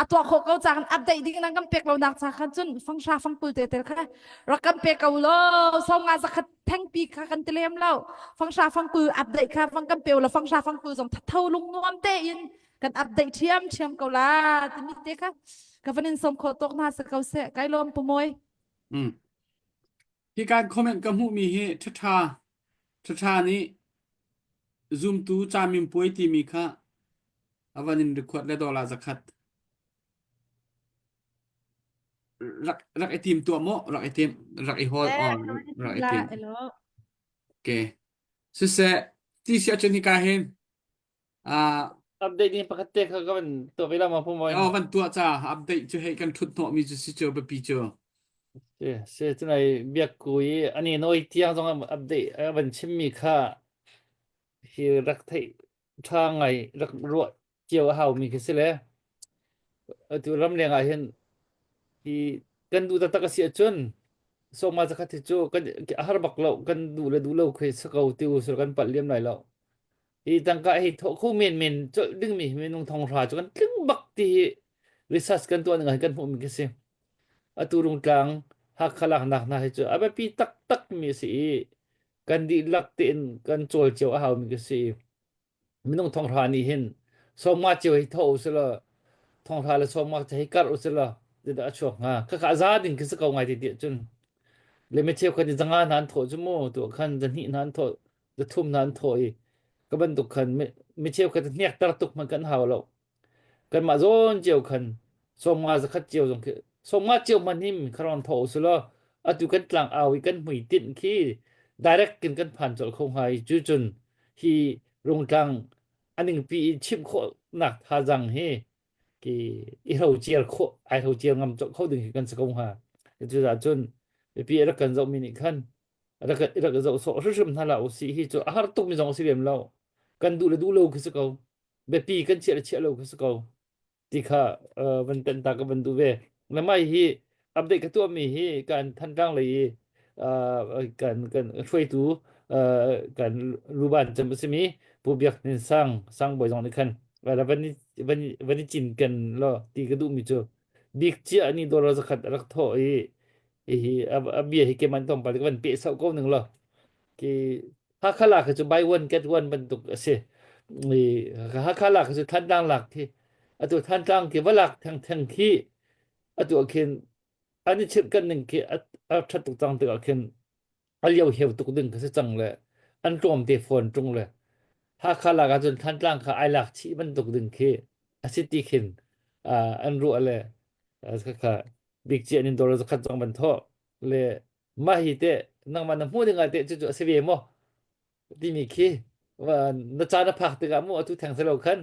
a tuah khawh ko cha kan update ding nang kan pek lo nak cha khan cun fangsha fangkul te tel kha rak kan pe ko lo so nga zakhat thengpi kha kan ti lem lo fangsha fangkul update kha fang kan pe lo fangsha fangkul zong tho lung nuam te in kan update thiam thiam ko la timi te kha ka van in som khawh tawk hna sa ko seh kai lawm pu mawi Mm. Hi kan comment ka hmuhmi hi ṭhaṭha ṭhaṭha nih zumtu camin puai timi kha a van in record le dollar zakhat rak rak i tim tuah maw rak i tim rak i hold Eh, on rak i la tim elo okay siseh ti si ahcun hika hin Ah, Update ding pakhat te kha ka van tuah ve la ma pu mawi. oh, van tuah ca update cu hei kan thut hnawh mi cu si cu biapi cu. Si si tunai biak ku i ani noi tiang zong update a van chim mi kha hi rak theih tha ngai rak ruah cio a hau mi khi si le atu ramleng ah hin hi kan duh taktak a si ahcun sawma zakhat hi cu kan a har bak lo kan duh le duh lo khi si ko ti u sur kan palh liam lai lo hi tangka hi thawh kho men men colh dingmi minung thonghra cu kan tling bak ti hi research kan tuah ning ah kan hmuhmi khi si atu rungtlang Hakha laknak hna hi cu a biapi taktak mi a si i kan dihlak tein kan cawl cio a haumi khi si minung thonghra nih hin sawmnga cio hi tho usila thonghra le sawmnga hi karh usila ti dah a chuak hnga khakha a za ding khi si ko ngai ti ti cun le mi cheu khan zanga hna an thawh cu mu tu khan zahnih hna an thawh zathum hna an thawh i ka bantuk khan mi cheu khan hniak tar tuk hmanh kan hau lo Kanmah zawn cio khan 50 zakhat cio zong khi 50 cio hmanh hi kharon tho usulaw atu kan tlang au i kan hmuitinh khi direct in kan phan colh kho hnga i cu cun hi rungtlang aningpi i chimh khawhnak thazaang hi ki i hrocer khawh ai hrocer ngam colh kho ding khi kan si ko hnga. Cucaah cun mipi a rak kan zohmi nih khan rak rak zoh sawh hrimhrim hna hlah usih hi cu a har tukmi zong a si lem lo. Kan duh le duh lo khi si ko. Biapi kan chiah le chiah lo kha si ko ti kha uh, van tenh ta ka van duh ve. Na mai hi update ka tuahmi hi kan Thantlang lei i uh, kan kan hruaitu uh, kan luban cem a simi Pu Biak Hnin Sang Sang Bawi zong nih khan van van van i cin ken lo ti ka duhmi cu bik cia ni dollar zakhat a rak thawh i hi a bia hi keman tong pa ka van pe sau ko ning lo Ki Hakha lak hi cu buy one get one bantuk a si. I Hakha lak hi cu Thantlang lak khi atu Thantlang khi va lak thengtheng khi atu ah khin an i chirhkanh ning khi a a ṭhat tuk cang tikah khin a lio heu tuk ding khi si cang le an tlawm te fawn ṭung le Hakha lak ahcun Thantlang kha ai lak chih bantuk ding khi a si ti khin uh, an ruah le uh, khakha bik cian in dollar zakhat zong ban thawh le mah hi teh nangmah na hmuh ding ah teh cucu a si ve maw timi khi na caan a phak tikah mu atu theng si lo khan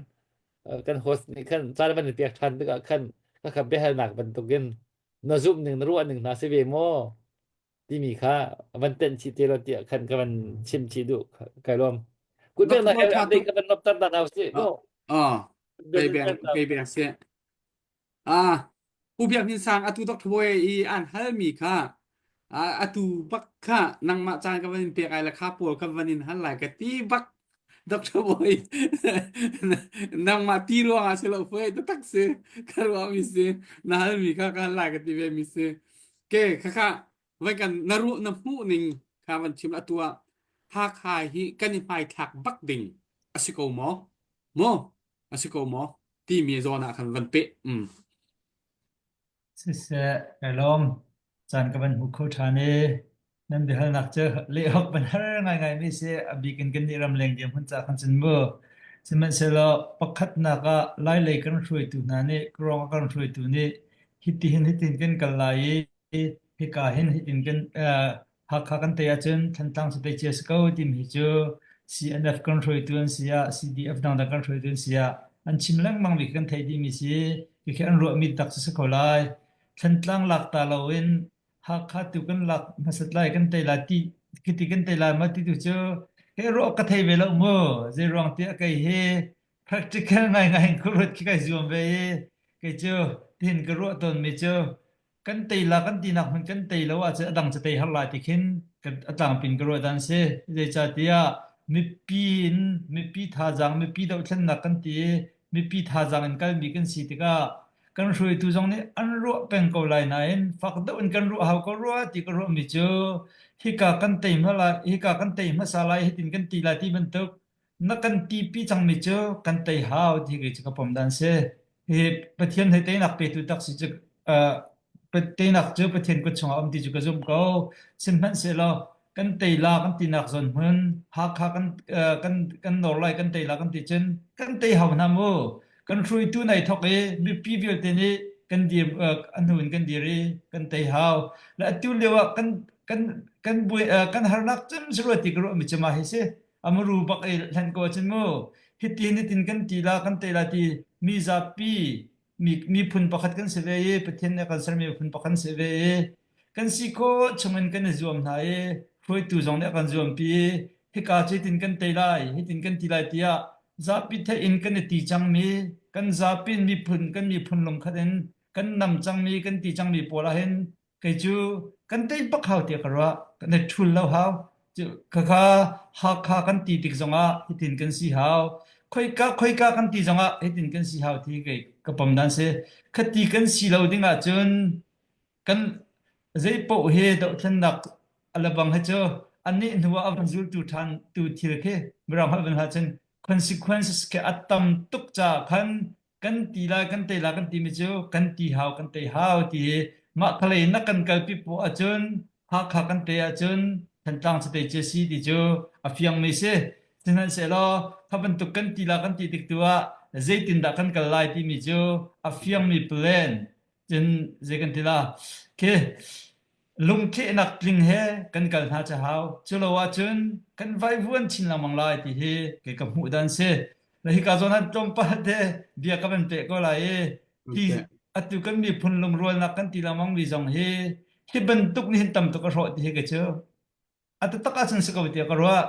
kan host nih khan caan van pek ṭhan tikah khan khakha biahalnak bantukin na zumh ning na ruah ning hna si ve maw timi kha van tenh chih te lo tiah khan ka van chim chih duh kai lawm kut Dr. na Mawi tha update tuk. ka van nop tar dan hau si Ah, ah, kei beng kei beng si. Ah, Pu Biak Hnin Sang atu Dr. Bawi i an halmi kha ah, atu bak kha nangmah caan ka van in pek ai le kha pawl ka van in hal lai ka ti bak Dr. Bawi nangmah ti ruangah si lo fue taktak si ka ruahmi si na halmi kha ka hal lai ka ti ve mi si ke kha kha vai kan na ruah na hmuh ning kha van chim atu ah Hakha hi kan i hmaithlak bak ding a si ko maw maw a si ko maw timi zawn ah khan van peh. Mm. Siseh, kai lawm. Caan ka van hmu kho ṭhan i nan biahalnak cu leh awk van har ngaingai mi si. A bik in kannih ramleng dirhmun ca khan cun mu. Sihmanhsehlaw pakhatnak ah Lailei kan hruaitu hna nih, Kawrong a kan hruaitu nih hitihin hitin kan kal lai i hika hin hitin kan Hakha kan tei ahcun Thantlang cu tei cia si ko timi hi cu CNF kan hruaitu an si ah CDF dangdang kan hruaitu an si ah an chim lengmang mi kan theih dih mi si. Khi an ruah mi tak cu si ko lai. Thantlang lak ta loin Hakha tu kan lak hmasat lai kan tei lai ti khiti kan tei lai ma ti tu cu kei ruah ka thei ve lo mu. Zei ruang tiah kei hi practical ngaingai in khuaruat khi kai zuam ve i kei cu tihin ka ruah tawnmi cu kan tei la kan tinak hmun kan tei lo ahcun a dang cu tei har lai ti khin a tlangpin ka ruah dan si. Zeicahtiah mipi in mipi thazaang mipi dohthlennak kan ti i mipi thazaang in kalmi kan si tikah kan hruaitu zong nih an ruah peng ko lai nain fak deuh in kan ruah hau ko rua ti ka ruahmi cu hika kan tei hma lai hika kan tei hmasa lai hitin kan ti lai ti bantuk na kan tipi cangmi cu kan tei hau ti kei cu ka pom dan si. Hi Pathian hei teinak petu tak si cu uh, teinak cu Pathian kut chungah um ti cu ka zumh ko. Sihmanhsehlaw kan tei la kan tinak zawn hmun Hakha kan uh, kan kan nawr lai kan tei la kan ti cun kan tei hau hna mu. Kan hruaitu nai thok i mipi vialte nih kan dir uh, a hnu in kan dir i kan tei hau. Le atu lio ah kan kan kan buai uh, kan harnak cem si rua ti ka ruah mi cu mah hi si. Amaru bak i hlan ko ahcun mu hiti nitin kan ti la kan te la ti mi zapi mi miphun pakhat kan si ve i Pathian nih a kan sermi miphun pakhat kan si ve i kan si khawh chungin kan i zuam hna i hruaitu zong nih a kan zuampi i hika cu hitin kan tei lai hitin kan ti lai tiah zapi theih in kan i ti cangmi kan zapi in miphun kan miphun lungkhat in kan nam cangmi kan ti cangmi pawl ah hin Kei cu kan tei bak hau tiah ka ruah. Kan i ṭhul lo hau. Cu khakha Hakha kan ti tik zongah hitin kan si hau. Khoika khoika kan ti zongah hitin kan si hau ti kei ka pom dan si. Khati kan si lo ding ahcun kan zei paoh hi dohthlennak a lebang hi cu anih hnu ah a van zultu ṭhan tu thil khi mirang holh van hlah cun consequences khi a tam tuk caah khan kan ti lai kan tei lai kan timi cu kan ti hau kan tei hau ti hi mah khalei na kan kalpi poah ahcun Hakha kan tei ahcun Thantlang cu tei cia si ti cu a fiangmi si. Sihmanhsehlaw kha bantuk kan ti la kan ti tik tu ah zeitindah kan kal lai timi cu a fiangmi plan cun zei kan ti la khi lungthlehnak tling he kan kal hna cu hau. Cu lo ahcun kan vaivuan chin lengmang lai ti hi kei ka hmuh dan si. Na hika zawn han tlawmpal te bia ka van peh ko lai i hi atu kan miphun lungrualnak kan ti lengmang mi zong hi hi bantuk nih hin tam tuk a hrawh ti hi ka cu. A taktak ahcun si ko tiah ka ruah.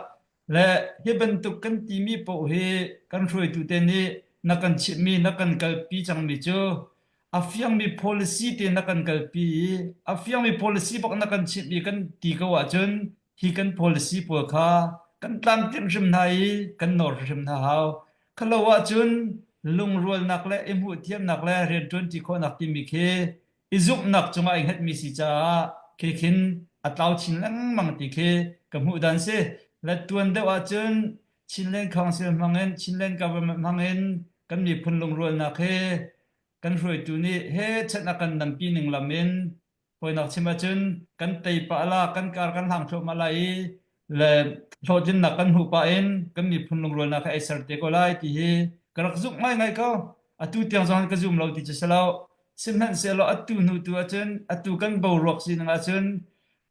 Le hi bantuk kan timi paoh hi kan hruaitu te nih na kan chimhmi, na kan kalpi cangmi cu a fiangmi policy te na kan kalpi i a fiangmi policy bak na kan chimh i kan ti ko ahcun hi kan policy pawl kha kan tlamtlinh hrim hna i kan nawr hrim hna hau. Khalo ahcun lungrualnak le i hmuhthiamnak le rianṭuanṭi khawhnak timi khi i zumhnak cungah i hngatmi si caah khi khin a tlau chin lengmang ti khi ka hmuh dan si. Le tuan deuh ahcun Chinland Council hmangin Chinland Government hmangin kan miphun lungrualnak hi kan hruaitu nih he chan a kan nampi ning lam in hawinak chim ahcun kan tei pah la kan kar kan hlang thluahmah lai i le hlawhtlinnak kan hmuh pah in kan miphun lungrualnak hi ai ser te ko lai ti hi ka rak zumh ngaingai ko. Atu tiang zong ka zum lo ti cu si lo. Sihmanhsehlaw atu hnu tu ahcun atu kan boruak sining ahcun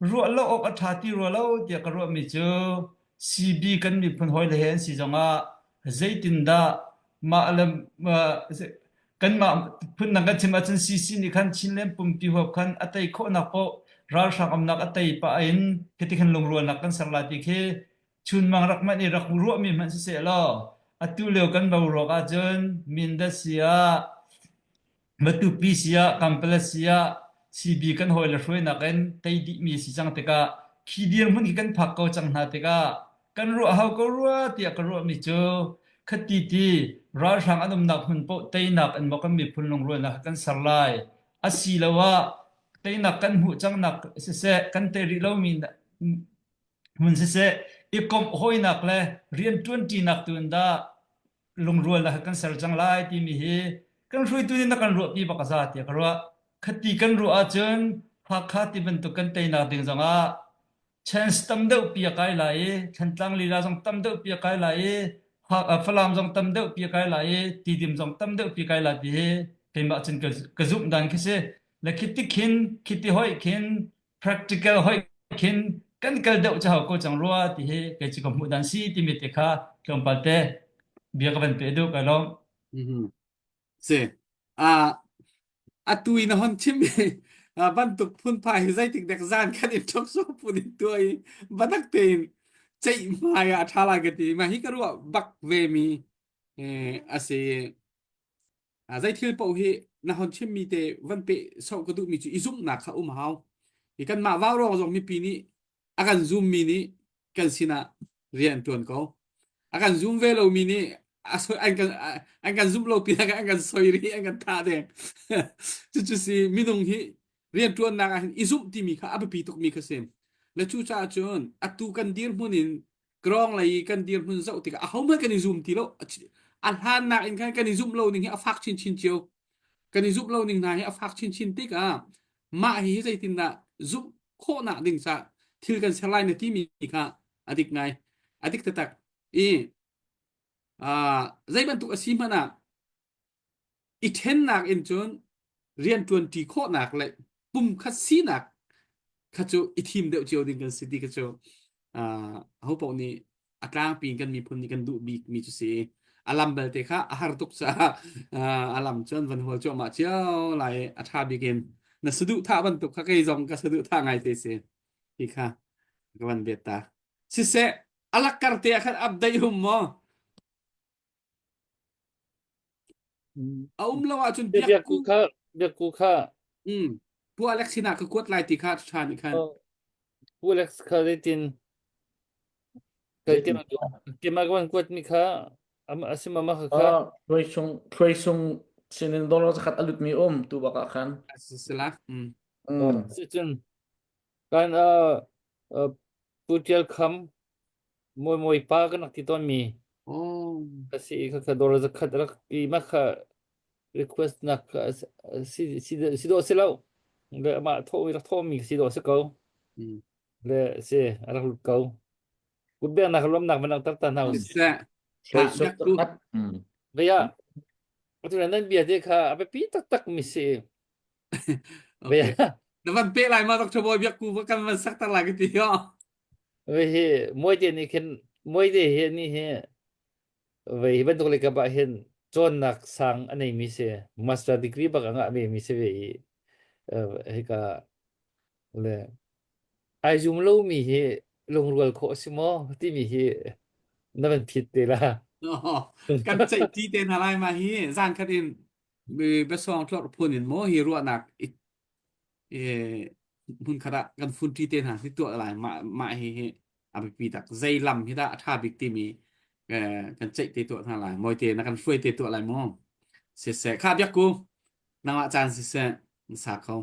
ruah lo awk a ṭha ti rua lo tiah ka ruahmi cu CB kan miphun hawile he an si zongah zeitindah mah le kanmah phundang kan chim ahcun CC nih khan Chinland pumpi huap khan a tei khawhnak paoh ralhrang umnak a tei pah in khiti khan lungrualnak kan ser lai ti khi chunmang rak manh i rak ruahmi hmanh siseh law atu lio kan boruak ahcun Mindat si ah Matupi si ah Kampala si ah CB kan hawile hruainak in tei dihmi si cang tikah khi dirhmun khi kan phak ko cang hna tikah kan ruah hau ko rua tiah ka ruahmi cu khati ti ralhrang an umnak hmun paoh teinak in maw kan miphun lungrualnak kan ser lai asiloah teinak kan hmuh cangnak siseh kan tei rih lomi hmun siseh i komh hawinak le rianṭuanṭinak tu in dah lungrualnak kan ser cang lai timi hi kan hruaitu nih na kan ruahpi bak a za tiah ka ruah. Khati kan ruah ahcun Hakha ti bantuk kan teinak ding zongah chance tam deuh pi a kai lai i Thantlang lila zong tam deuh pi a kai lai i Falam zong tam deuh pi a kai lai i Tidim zong tam deuh pi kai lai ti hi keimah cun ka zumh dan khi si. Le khiti khin khiti hoih khin practical hoih khin. kan kal deuh cu hau ko cang rua ti hi kei cu ka hmuh dan si timi te kha tlawmpal te bia ka van pe duh ka lawm. Si. Ah atu in hon chim bantuk phunphai hi zeitik dek zan khat in ṭhok so phun in tuah i batak tein ceih hmai ah a ṭha lai ka ti ma hi ka ruah bak ve mi a si. Zei thil paoh hi na hon chimmi te van pe soh ka duhmi cu i zumhnak kha um hau. Hi kanmah vaurawng zong mipi nih a kan zummi nih kan sinah rian an ṭuan ko. A kan zum ve lomi nih a soi an kan an kan zumh lo pinah an kan soi rih an kan thah deng. Cucu si minung hi rianṭuannak ah hin i zumh timi kha a biapi tukmi kha si. Le cucaah cun atu kan dirhmun in Krawng lei i kan dirhmun zoh tikah ahohmanh kan i zum ti lo. A hlannak in khan kan i zumh lo ning hi a fak chinchin cio. Kan i zumh lo ning hna hi a fak chinchin tikah mah hi zeitindah zumh khawhnak ding ca thil kan ser lai na timi kha a dik ngai. A dik taktak. I zei bantuk a si hmanh ah i ṭhennak in cun rianṭuanṭi khawhnak le pumkhat sinak kha cu i thim deuh cio ding kan si ti kha cu aho paoh nih a tlangpi in kan miphun nih kan duh bikmi cu si. A lam belte kha a har tuk caah a lam cu an van hual cuahmah cio lai a ṭha bik in na saduhthah bantuk kha kei zong ka saduhthah ngai te si ti kha ka van bet ta. Siseh, a lakkar te ah khan update hum maw? A um lo ahcun biakku kha biakku kha mm Pu Alex sinah ka kuat lai ti kha ṭha nih khan. Pu Alex kha zeitin Zeitin keimah ka van kuat mi kha asim ama kha kha Thluai sung thluai sung sinin dollar zakhat a lut mi um tu bak ah khan. Sila. Mm. Mm. Cun kan Pu Tial Kham Mawi Mawi pa kan rak ti tawn mi Oh. ka si i khakha dawr zakhat rak ti ma kha request nak kha si si si dawh si lo le amah thawh rak thawh mi si dawh si ko Mm. le si a rak lut ko kutbengnak lawmnak van langhter ta hna usih Siseh. Thluai Ha, sung biakku. zakhat. Mm. Vaya atu nan bia te kha a biapi taktak mi si Okay. Vaya Na van pe lai ma Dr. Boy biakku va kan van sak tar lai ka ti yo. Ve hi muai te nih khin muai te hi ni hi ve hi bantuk le kap ah hin cawnnak sang a neimi si master degree bak a ngah ve mi si ve i hika le ai zum lomi hi lungrual khawh a si maw timi hi na van phit te la. Kan ceih ti te hna lai ma hi zan khat in biasawng tlorh phun in maw hi ruahnak hmunkhat ah kan funṭi te hna hi tuah lai mah mah hi hi a biapi tak zei lam hi dah a ṭha bik timi kan ceih te tuah hna lai mawite na kan hruai te tuah lai mu siseh kha biakku nangmah caan siseh na sa kho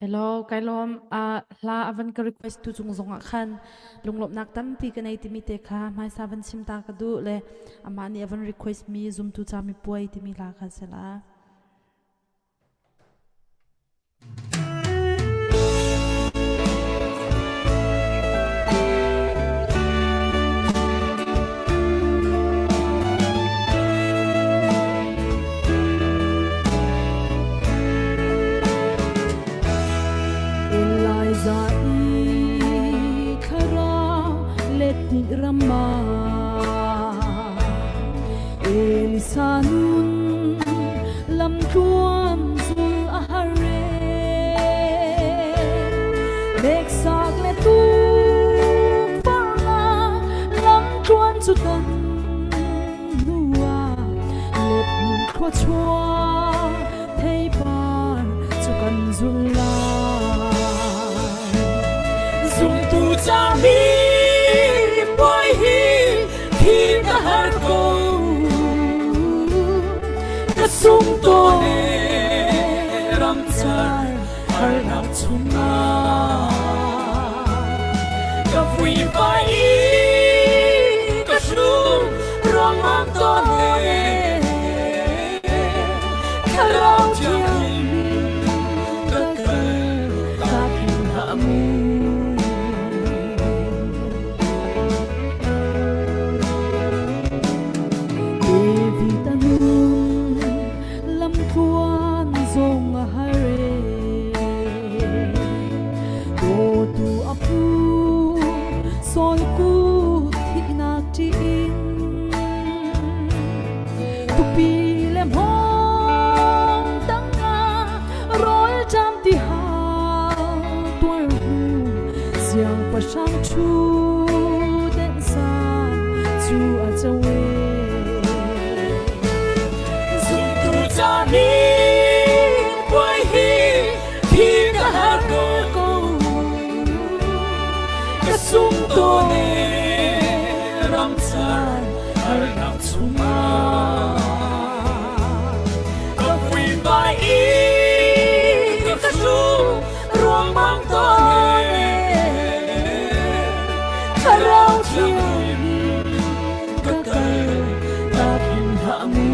Hello, kai lawm. Uh, hla a van ka request tu cung zong ah khan lunglawmhnak tampi ka nei timi te kha hmaisa van chim ta ka duh le amah nih a van request mi zumtu ca mi puai timi hla kha sela. Eliza i thlarau let rama Elisa nun lamtluan zul a hare Neksak le tu farna lamtluan chu tan hnuah let khuachuah theipar cu kan zulh lai. Zumtu ca mi puai hi khi ka har ko ka sung tawn e ramcar harnak chungah ka vui vai i ka hrum ruangmang tawn e thlarau thianghlim ka kal ta philh hlah mu David a nun. Siangpahrang ṭhu den san cu a co e. Zumtu ca nih puai hi thi ka har ko ko. Ka sung tawn e ram chan harnak chungah ka vui vai i ka hlu ruangmang tawn e thlarau thiang ka kal ta hin hlah mu.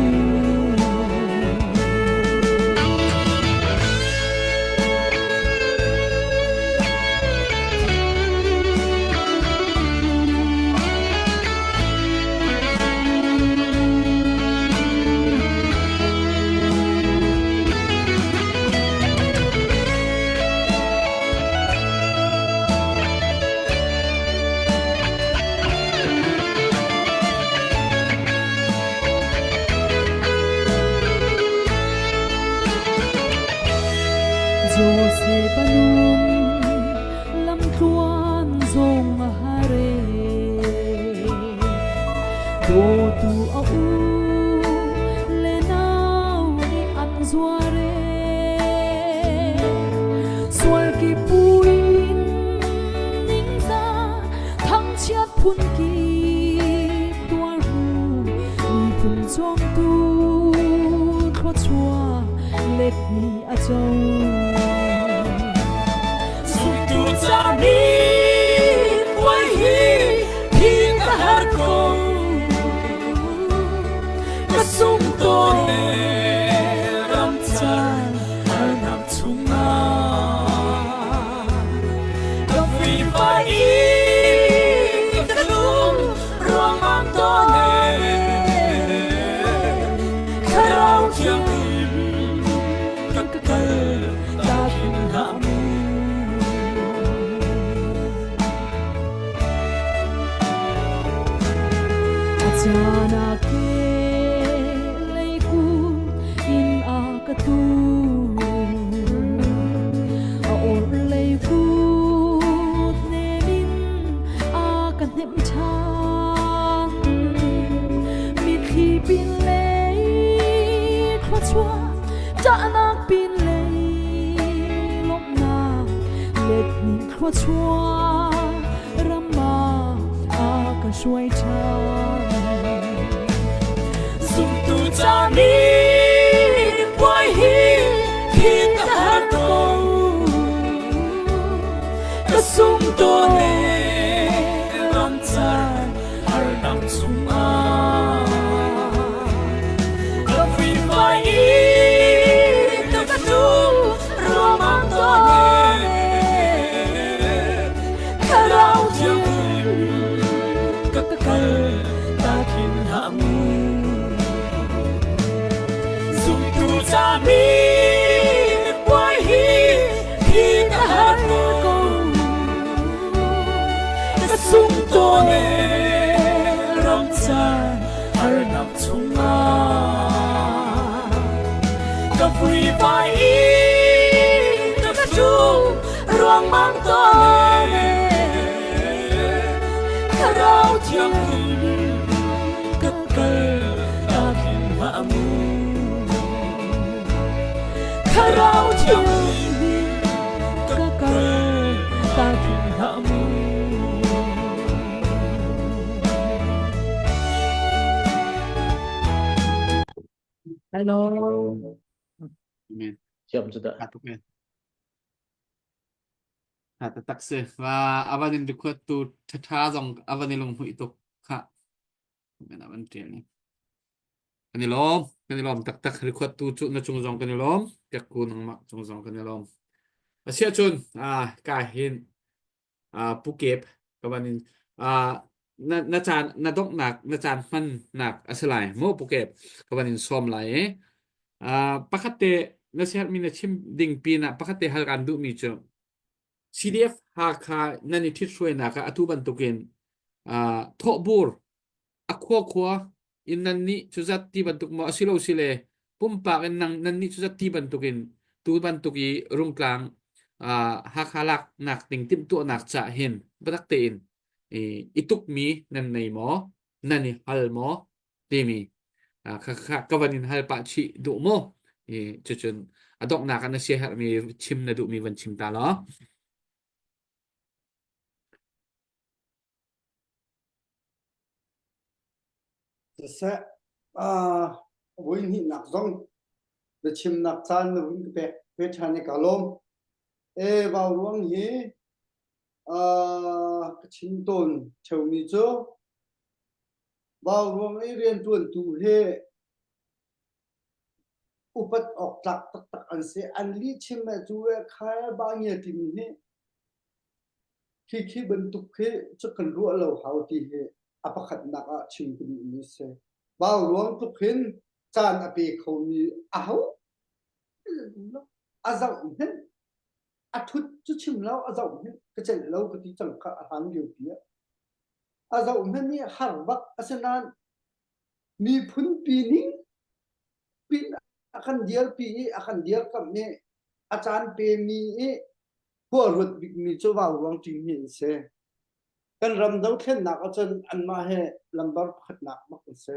Joseph a nung lamtluan zong a har e. Dawtu a u le nau nih an zuar e. Sual ki puin ningza thangchiat phun kip tuar hu miphun cawmtu thluachuah let ni a co. Zumtu ca nih puai hi phing a har ko. Ka sung tawn e ram chan harnak chungah ka vui i ka lung ruangmang tawn e thlarau thianghlim ka kal ta hin hlah mu. A caan ah ke leiku in a ka tu. A orhlei kut nem in a ka hnemh ṭhan. Mitthli pinlei thluachuah ṭahnak pinlei lawmhnak let nih thluachuah ram ah a ka hruai ṭhan. Zumtu ca nih puai hi phit a har ko. Ka sung tawn e ram caan harnak chungah ka vui i ka tlung ruangmang tawn e thlarau thianghlim ka kal ta khin hlah mu. Zumtu ca nih puai hi phit a har ko. Ka sung tawn e ram caan harnak chungah ka vui vai i ka tlung ruangmang tawn e thlarau thianghlim ka kal ta khin hlah mu. Thlarau thianghlim ka kal ta khin hlah mu. Hello. Amen. Thiam cu dah. Ṭha tuk e. Ṭha taktak si. Va avan in record tu ṭhaṭha zong avan i lunghmuih tuk kha. Men avan ṭial ni. Kan i lawm. Kan i lawm taktak. Record tu cu na cung zong kan i lawm. Piakku nangmah cung zong kan i lawm. Asiah cun ah ka hin ah Pu Kep ka van in ah na na caan na donghnak na caan hmannak a si lai mu Pu Kep ka van in sawm lai i ah pakhat te na siaherhmi na chim ding pinah pakhat te hal kaan duhmi cu CDF Hakha nan i ṭhithruainak ah atu bantukin ah thawhbur a khua khua in nan nih cuzat ti bantuk maw asilo sile pumpak in nang nan nih cuzat ti bantukin tu bantuk i rungtlang uh, Hakha laknak ding timhtuahnak ca hin. Biatak tein i i tukmi nan nei maw? Nan i hal maw? Timi kha kha ka van in hal pah chih duh maw? I cucun a donghnak ah na siaherhmi chim na duhmi van chim ta law. Siseh, uh, voi hnihnak zong biachimnak caan na vun ka pek ve ṭhan i ka lawm. E, vauruang hi uh, ka chim tawn ṭheumi cu vauruang i rianṭuantu hi upat awk tlak taktak an si. An lihchim eh cu eh khai ba ngia timi hi Khi khi bantuk khi cu kan ruah lo hau ti hi a pakhatnak ah chim ka duhmi a si. Vauruang tluk hin caan a pe khomi aho a zoh hmenh a ṭhut cu chim lo a zoh hmenh ka celh lo ka ti cang kha a hlan lio pi ah. A zoh hmenh i har bak asinain miphunpi ning pin a kan dirpi i a kan dirkamh i a caan pemi i khua ruat bikmi cu vauruang ṭing hi an si. Kan ram dothlennak ahcun anmah he lambar pakhatnak bak an si.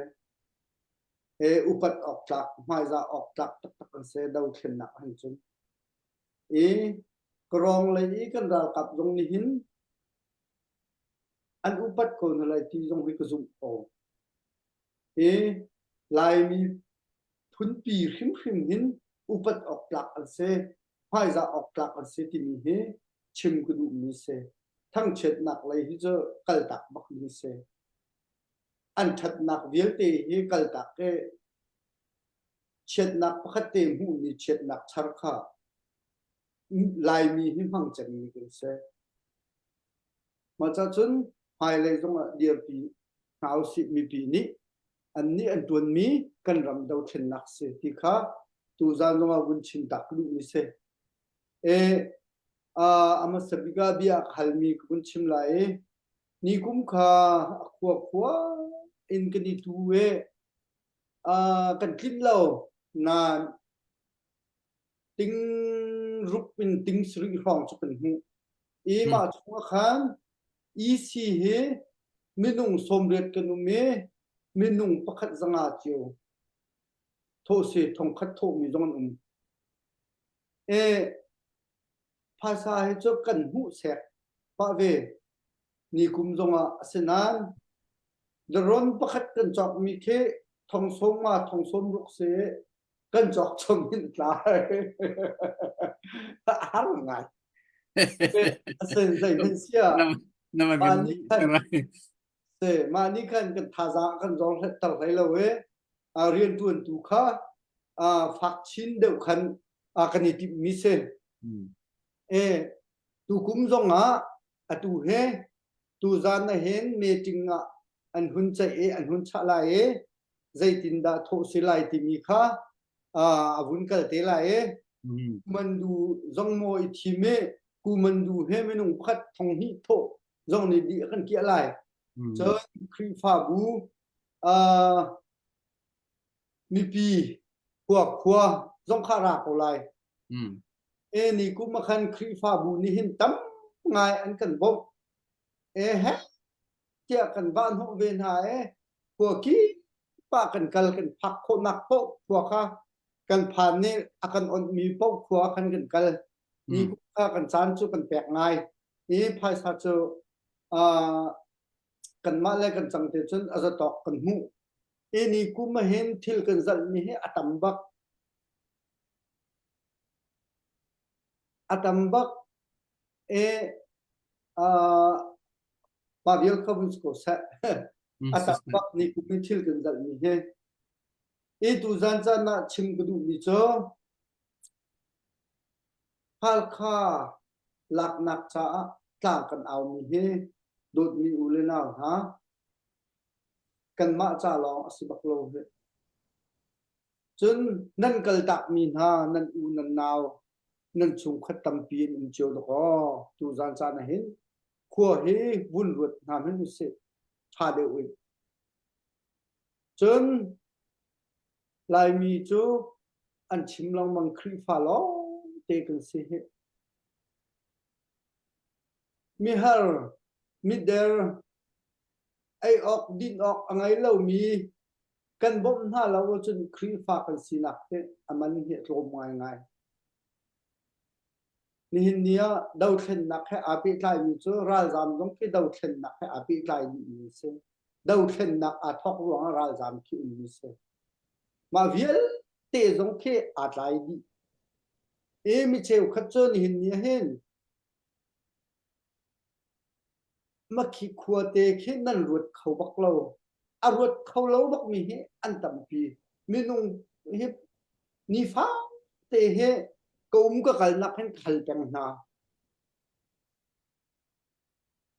He upat awk tlak, hmaizah awk tlak taktak an si dothlennak ahhin cun. I Kawrong lei i kan ralkap zong nihin an upat ko hna lai ti zong hi ka zumh ko. Hi Laimi phunpi hrimhrim hin upat awk tlak an si, hmaizah awk tlak an si timi hi chim ka duhmi si. Thangchiatnak lei hi cu kaltak bak ding si. An ṭhatnak vialte hi kaltak i chiatnak pakhat te hmuhmi chiatnak char kha Laimi hi hmang cemmi kan si. Mah cun hmailei zongah dirpi hna usih mipi nih annih an ṭuanmi kan ram dothlennak si ti kha tuzaan zongah vun chim tak ka duhmi si. E, a hmasa bik ah bia ka halmi ka vun chim lai i nikum kha a khua khua in kan i tu e kan tlinh lo nain ting ruk in ting sarih hrawng cu kan hmuh. I mah chungah khan EC hi minung 80 kan um i minung pakhat zanga cio thawh si thongkhat thawhmi zong an um. E phaisa hi cu kan hmuh sek pah ve ni kum zongah asinain daron pakhat kan cawkmi khi thong sawm nga thong sawm ruk si kan cawk chom hin tlai har ngai asen zei hin sia mah nih khan se mah nih khan kan thazaang kan zor tar hlei lo e rian tuan tu kha fak chin deuh khan kan i timh mi si e tu kum zong ah atu he tu zan na hen meeting ah an hun ceih i an hun chah lai i zeitindah thawh si lai timi kha a vun kal te lai i mandu zong maw i thim i ku mandu he minung pakhat thong hnih thawh zong nih dih a kan kiah lai cun Khrihfabu mipi khua khua zong kha ra ko lai e ni kum ah khan Khrihfabu nih hin tam ngai an kan bawmh e he tiah kan vah hnawh ve hna e khua kip ah kan kal kan phak khawhnak paoh khua kha kan phan nih a kan onhmi paoh khua khan kan kal ni kha kan caan cu kan pek ngai i phaisa cu uh, kanmah le kan cang te cun a zatawk kan hmuh i ni kum ah hin thil kan zalhmi hi a tam bak a tam bak e uh, mah vial kha vun si ko seh a tam bak ni kum in thil kan zalhmi hi i tuzan caan ah chim ka duhmi cu Halkha laknak caah tlang kan aumi hi dawtmi u le nau hna kanmah ca lawng a si bak lo hi. Cun nan kaltakmi hna nan u nan nau nan chungkhat tampi an um cio dawkaw tuzan caan ah hin khua hi vun ruat hna hmanh usih ṭha deuh in. Cun Laimi cu an chim lengmang Khrihfa lawngte kan si hi. Mihar. Mider ei awk din awk a ngei lomi kan bawmh hna lo ahcun Khrihfa kan sinak hi a man hi a tlawm ngaingai. Nihin ni ah dothlennak he aa pehtlaimi cu ralzaam zong khi dothlennak he aa pehtlai dihmi a si. Dothlennak aa thawk ruangah ralzaam khi ummi a si. Mah vialte zong khi aa tlai dih. I mi cheukhat cu nihin ni ah hin Makhi khuate khi nan ruat kho bak lo. A ruat kho lo bakmi hi an tampi. Minung hi nifa te hi ka um ka kalnak hin ka hal peng hna.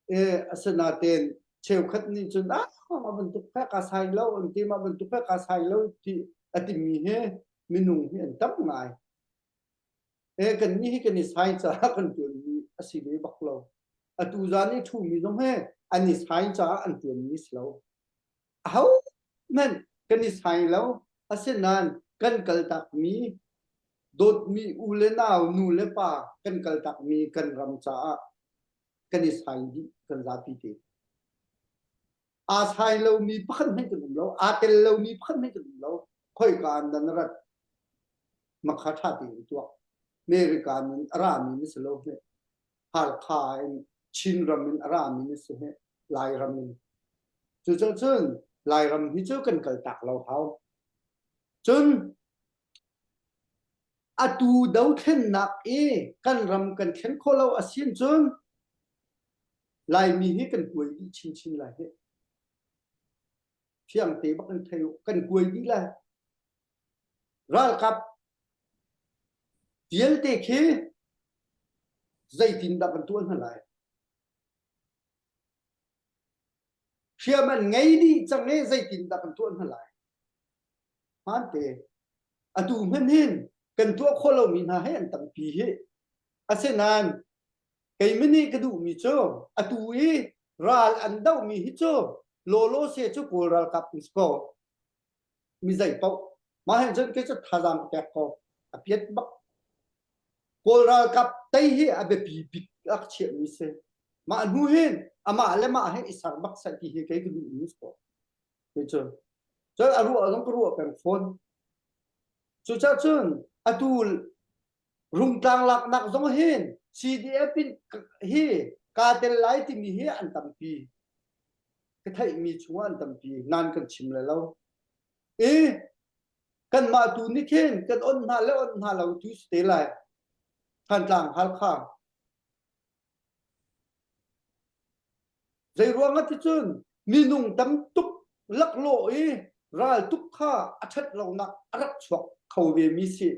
E, asinain cheukhat nih cun ah mah bantuk fek aa sai lo an ti mah bantuk fek aa sai lo ti a timi hi minung hi an tam ngai. E kannih hi kan i sai caah kan ṭuanmi a si ve bak lo. Atu zan i ṭhumi zong hi an i sai caah an ṭuanmi si lo. Ahohmanh kan i sai lo. Asinain kan kaltakmi dawtmi u le nau, nu le pa kan kaltakmi kan ram caah kan i sai dih kan zapi te. Aa sai lomi pakhat hmanh kan um lo. Aa tel lomi pakhat hmanh kan um lo. Khoika an dan rat makha ṭha tein tuak. America in a rami na si lo hme. Halkha in Chinram in a rami na si hme. Lairam in. Cucaah cun Lairam hi cu kan kaltak lo hau. Cun atu dothlennak i kan ram kan thlen khawh lo a sin cun Laimi hi kan kuai dih chinchin lai hi. Fiang te bak in thei u. Kan kuai dih lai. Ralkap vialte khi zeitindah kan tuah hna lai? Hriam an ngei dih cang i zeitindah kan tuah hna lai? Hmaan te. Atu hmanh hin kan tuah khawh lomi hna hi an tampi hi. Asinain keimah nih ka duhmi cu atu i ral an dohmi hi cu lawlaw se cu Kawl ralkap an si ko. Mi zei paoh. Mah hin cun kei cu thazaang ka pek ko. A piat bak. Kawl ralkap tei hi a biapi bik a ka chiahmi si. Mah hnu hin amah le mah he i ser bak seh ti hi kei ka duhmi si ko. Kei cu. Cun a ruah zong ka ruah peng fawn. Cucaah cun atu rungtlang laknak zong hin CDF in hi kaa tel lai timi hi an tampi. Ka theihmi chungah an tampi. Nan kan chim le lo. I kanmah tu nih khin kan on hna le on hna lo tu si te lai. Thantlang Halkha. Zeiruang ah ticun minung tam tuk laklawh i raltuk kha a ṭhat lonak a rak chuak kho ve mi si.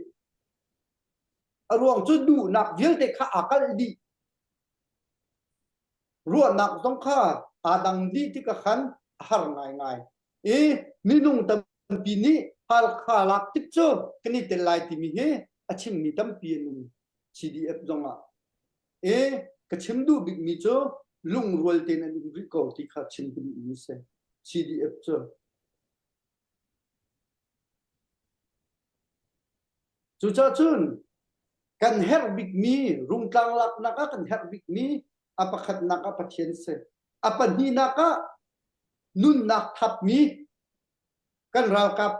A ruang cu duhnak vialte kha aa kalh dih. Ruahnak zong kha aa dang dih tikah khan a har ngaingai. I minung tampi nih Halkha lak tik cu kan i tel lai timi hi a chimmi tampi an um CDF zongah. E ka chim duh bikmi cu lungrual tein an um rih ko ti kha chim ka duhmi si. CDF cu. Cucaah cun kan herh bikmi rungtlang laknak ah kan herh bikmi a pakhatnak ah Pathian si. A pahnihnak ah nunnak thapmi kan ralkap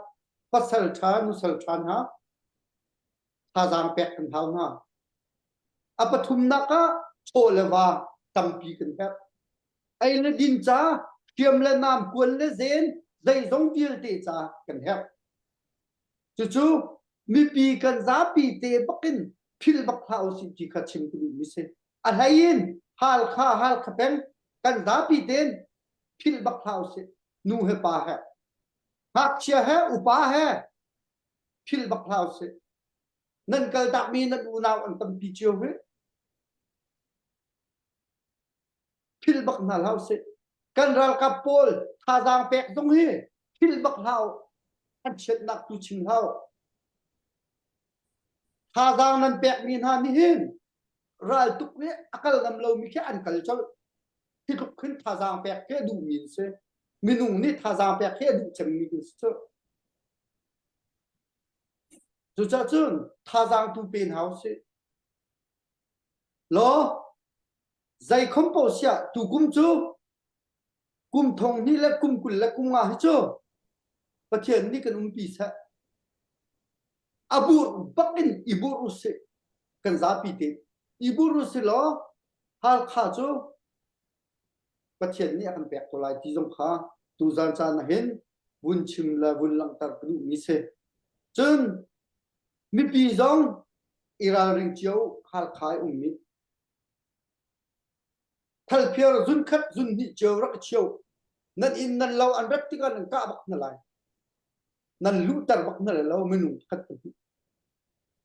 pasal ṭha nusal ṭha hna thazaang pek kan hau hna. A pathumnak ah chaw le va tampi kan herh. Ei le din ca, hriam le nam, kuan le zen, zeizong vialte ca kan herh. Cucu mipi kan zapi te bakin philh bak hlah usih ti kha chim ka duhmi si. A hlei in Halkha Halkha peng kan zapi tein philh bak hlah usih. Nu he pa he, ngakchia he upa he philh bak hlah usih. Nan kaltakmi nan unau an tampi cio hi. Philh bak hna hlah usih. Kan ralkap pawl thazaang pek zong hi philh bak hlah u. An chiatnak tu chim hlah u. Thazaang nan pekmi hna nih hin raltuk nih a kal ngam lomi khi an kal colh. Hi tluk khin thazaang pek khi a duhmi an si. Minung nih thazaang pek khi a duh cemmi kan si cu. Cucaah cun thazaang tu pe hna usih. Law. Zei khom paoh siah tukum cu kum thong hnih le kum 20 le kum nga hi cu Pathian nih kan umpi seh. A bur bak in i bur usih kan zapi te i bur usih law Halkha cu Pathian nih a kan pek ko lai ti zong kha tuzan caan ah hin vun chim le vun langhter ka duhmi si. Cun mipi zong i ralring cio Halkha i ummi thalphiar zunkhat zunhnih cio rak i chio nan inn nan lo an rat tikah nan kah bak hna lai nan luhter bak hna lai lo minung khat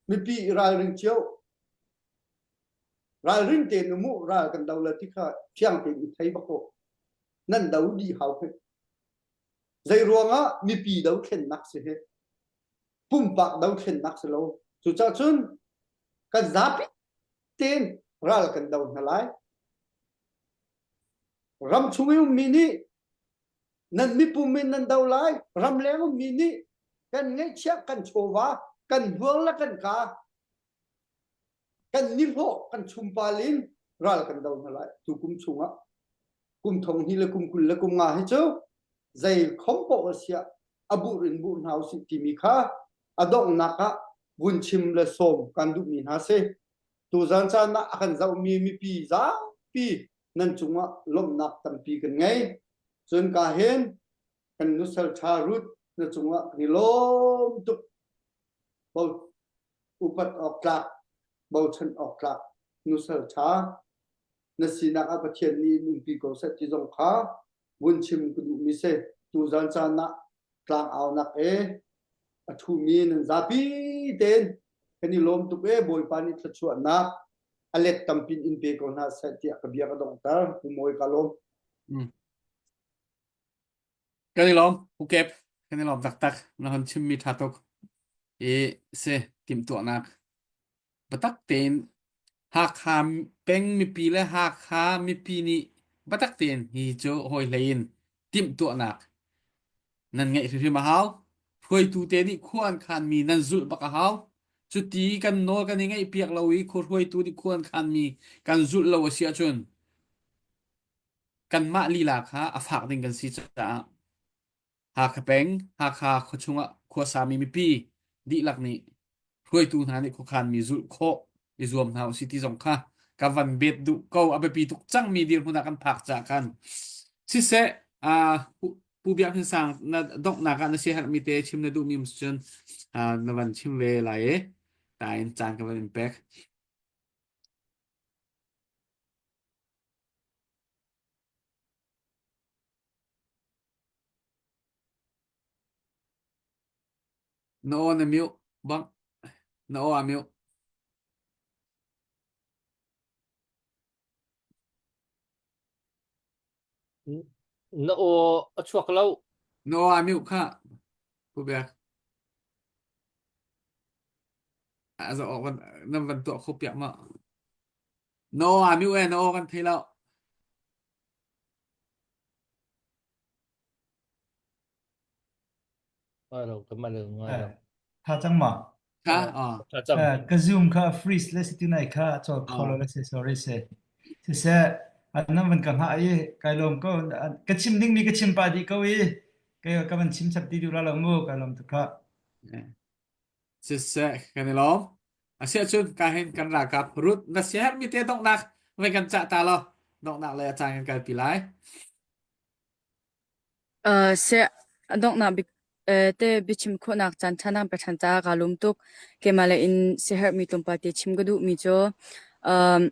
mipi i ralring cio ralring tein um u ral kan do le ti kha fiang tein i thei bak u nan do dih hau he zei ruangah mipi dothlennak si hi pumpak dothlennak si lo cucaah cun kan zapi tein ral kan do hna lai ram chung i ummi nih nan mipum in nan do lai ramleng ummi nih kan ngeihchiah kan chawva kan hnuang le kan ka kan nihlawh kan chumpal in ral kan do hna lai tu kum chungah kum thong hnih le kum 20 le kum nga hi cu zei khom poh a siah a bur in bur hna usih timi kha a donghnak ah vun chim le sawm kan duhmi hna si tuzan caan ah a kan zohmi mipi zapi nan cungah lawmhnak tampi kan ngei cun ka hin kan nusal tha Ruth na cungah kan i lawm tuk upat awk tlak bochan awk tlak nusal ṭha na sinak ah Pathian nih in umpi ko seh ti zong kha vun chim ka duhmi si tuzan caan ah tlangaunak e a ṭhumi nan zapi tein kan i lawm tuk e Bawipa nih thluachuahnak a let tampin in pe ko hna seh tiah ka bia ka donghter Pu Mawi ka lawm. Mm. Kan i lawm, Pu Kep. Kan i lawm taktak. Na hon chimmi ṭha tuk. I si timhtuahnak biatak tein Hakha peng mipi le Hakha mipi nih biatak tein hi cu hawi hlei in timhtuahnak nan ngeih hrimhrim a hau. Hruaitu te nih khua an khanmi nan zulh bak a hau. Cuti kan nawl kan i ngaihpiak lo i khua hruaitu nih khua an khanmi kan zulh lo a si ahcun kanmah lila kha a fak ding kan si caah Hakha peng, Hakha khuachung ah khuasami mipi dihlak nih hruaitu hna nih khuakhanmi zulh khawh i zuam hna usih ti zong kha ka van bet duh ko. A biapi tuk cangmi dirhmun ah kan phak caah khan siseh uh, Pu Biak Hnin Sang na donghnak ah na siaherhmi te chim na duhmi um cun uh, na van chim ve lai i tain caan ka van in pek. Na aw na mute bang. Na aw a mute. Na aw a chuak lo. Na aw a mute kha. Pu Biak. A za aw kan nan van tuah kho piak ma. Na aw a mute e na aw kan thei lo. Ngai lo, kan mah le ngai lo. Tha cang ma? Kha ah. Tha cang. Ka Zoom kha freeze le si tunai kha chol kholo le si sorry se. Si se an nan van ka hngah i kai lawm ko ka chim ding mi ka chim pa di ko i ka ka van chim chap ti du la lo mu kai lawm tuk kha. Siseh kan i lawm. Asiahcun ka hin kan ralkap Ruth na siaherhmi te donghnak vai kan cah ta law donghnak lei a caan kan kalpi lai. Uh, seh a donghnak bik uh, te biachim khawhnak caan ṭha nang pe ṭhan caah kaa lawm tuk. Keimah le in siaherhmi tlawmpal te chim ka duhmi cu um,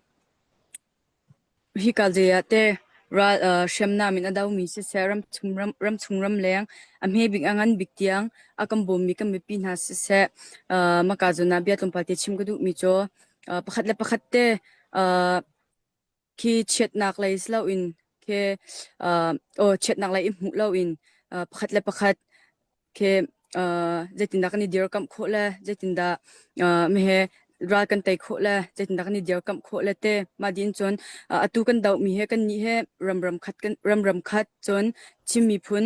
Hika zei ah teh ral hriamnam in a domi siseh, ramchung ram ramchung ramleng a hme bik a ngan bik tiang a kan bawmmi kan mipi hna siseh, maka zawn ah bia tlawmpal te chim ka duhmi cu pakhat le pakhat te khi chiatnak lei si loin khi aw chiatnak lei i hmuh loin pakhat le pakhat khi zeitindah kan i dirkamh khawh le zeitindah mehe ral kan tei khawh le zeitindah kan i dirkamh khawh le te mah din cun atu kan dohmi he kan nih he ram ram khat kan ram ram khat cun Chin miphun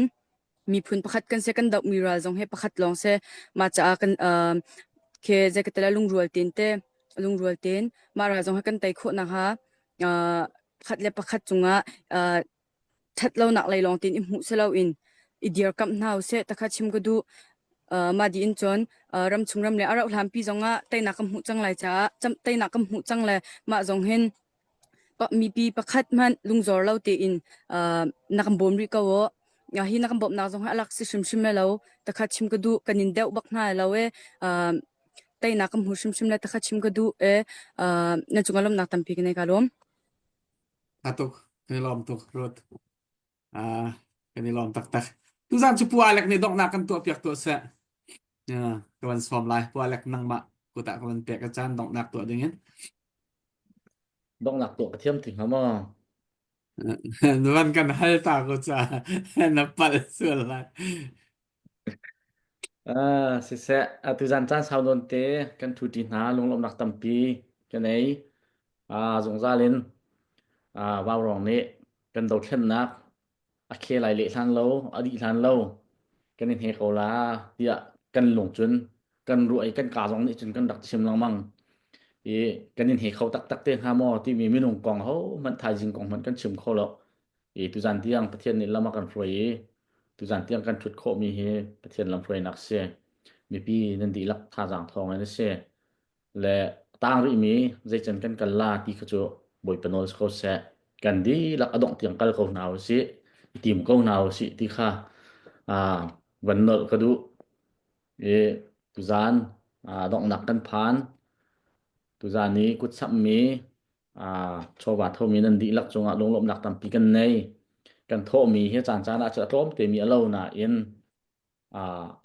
miphun pakhat kan si kan dohmi ral zong he pakhat lawng si mah caah kan khi zei ka ti lungrual tein te lungrual tein mah ral zong he kan tei khawh nakhnga. Pakhat le pakhat cungah uh, ṭhat lonak lei lawng tein i hmuh si loin i dirkamh hna usih ti kha chim ka duh. Uh, mah dih in cun uh, ramchung ram le a rauh hlanpi zongah teinak kan hmuh cang lai caah teinak kan hmuh cang le mah zong hin mipi pakhat hmanh lungzor lo tein uh, na kan bawm rih ko u. Hi na kan bawmhnak zong hi a lak si hrimhrim lo ti kha chim ka duh. Kan in deuh bak hna lo e. Uh, teinak kan hmu hrimhrim le ti kha chim ka duh e. Uh, na cungah lawmhnak tampi ka nei ka lawm. Tha tuk. Kan i lawm tuk, Ruth. Ah, kan i lawm taktak. Tuzan cu Pu Alec nih donghnak kan tuahpiak tuah seh. Yeah, ka van sawm lai. Pu Alec nangmah kut ah ka van pek a caan donghnak tuah ding in. Donghnak tuah ka thiam ti hnga maw? Na van kan hal ta ko ca na palh sual lai. Ah, siseh, atu zan caan sau nawn te kan ṭhu ṭi hna, lunglawmhnak tampi ka nei. Ah, zungzal in ah, vaurawng nih kan dothlennak a khe lai leh hlan lo, a dih hlan lo, kan i hne ko la tiah kan lung cun kan ruah i kan kaa zong nih cun kan rak chim lengmang. I kan in he kho taktak te hnga maw timi minung kong ho hmanh thaizing kong hmanh kan chim kho lo. I tuzan tiang Pathian nih lam a kan hruai i tuzan tiang kan ṭhut khawhmi hi Pathian lamhruainak si. Mipi nan dihlak thazaang thawng in a si. Le a tang rihmi zeican kan kal la ti kha cu Bawipa nawl si ko seh. Kan dihlak a dongh tiang kal ko hna usih, i tim ko hna usih ti kha aa van nolh ka duh. I tuzan aa donghnak kan phan. Tuzan i kut samhmi chawva thomi nan dihlak cungah lunglawmhnak tampi kan nei. Kan thawhmi hi caan caan ah cun a tlawm temi a lo nain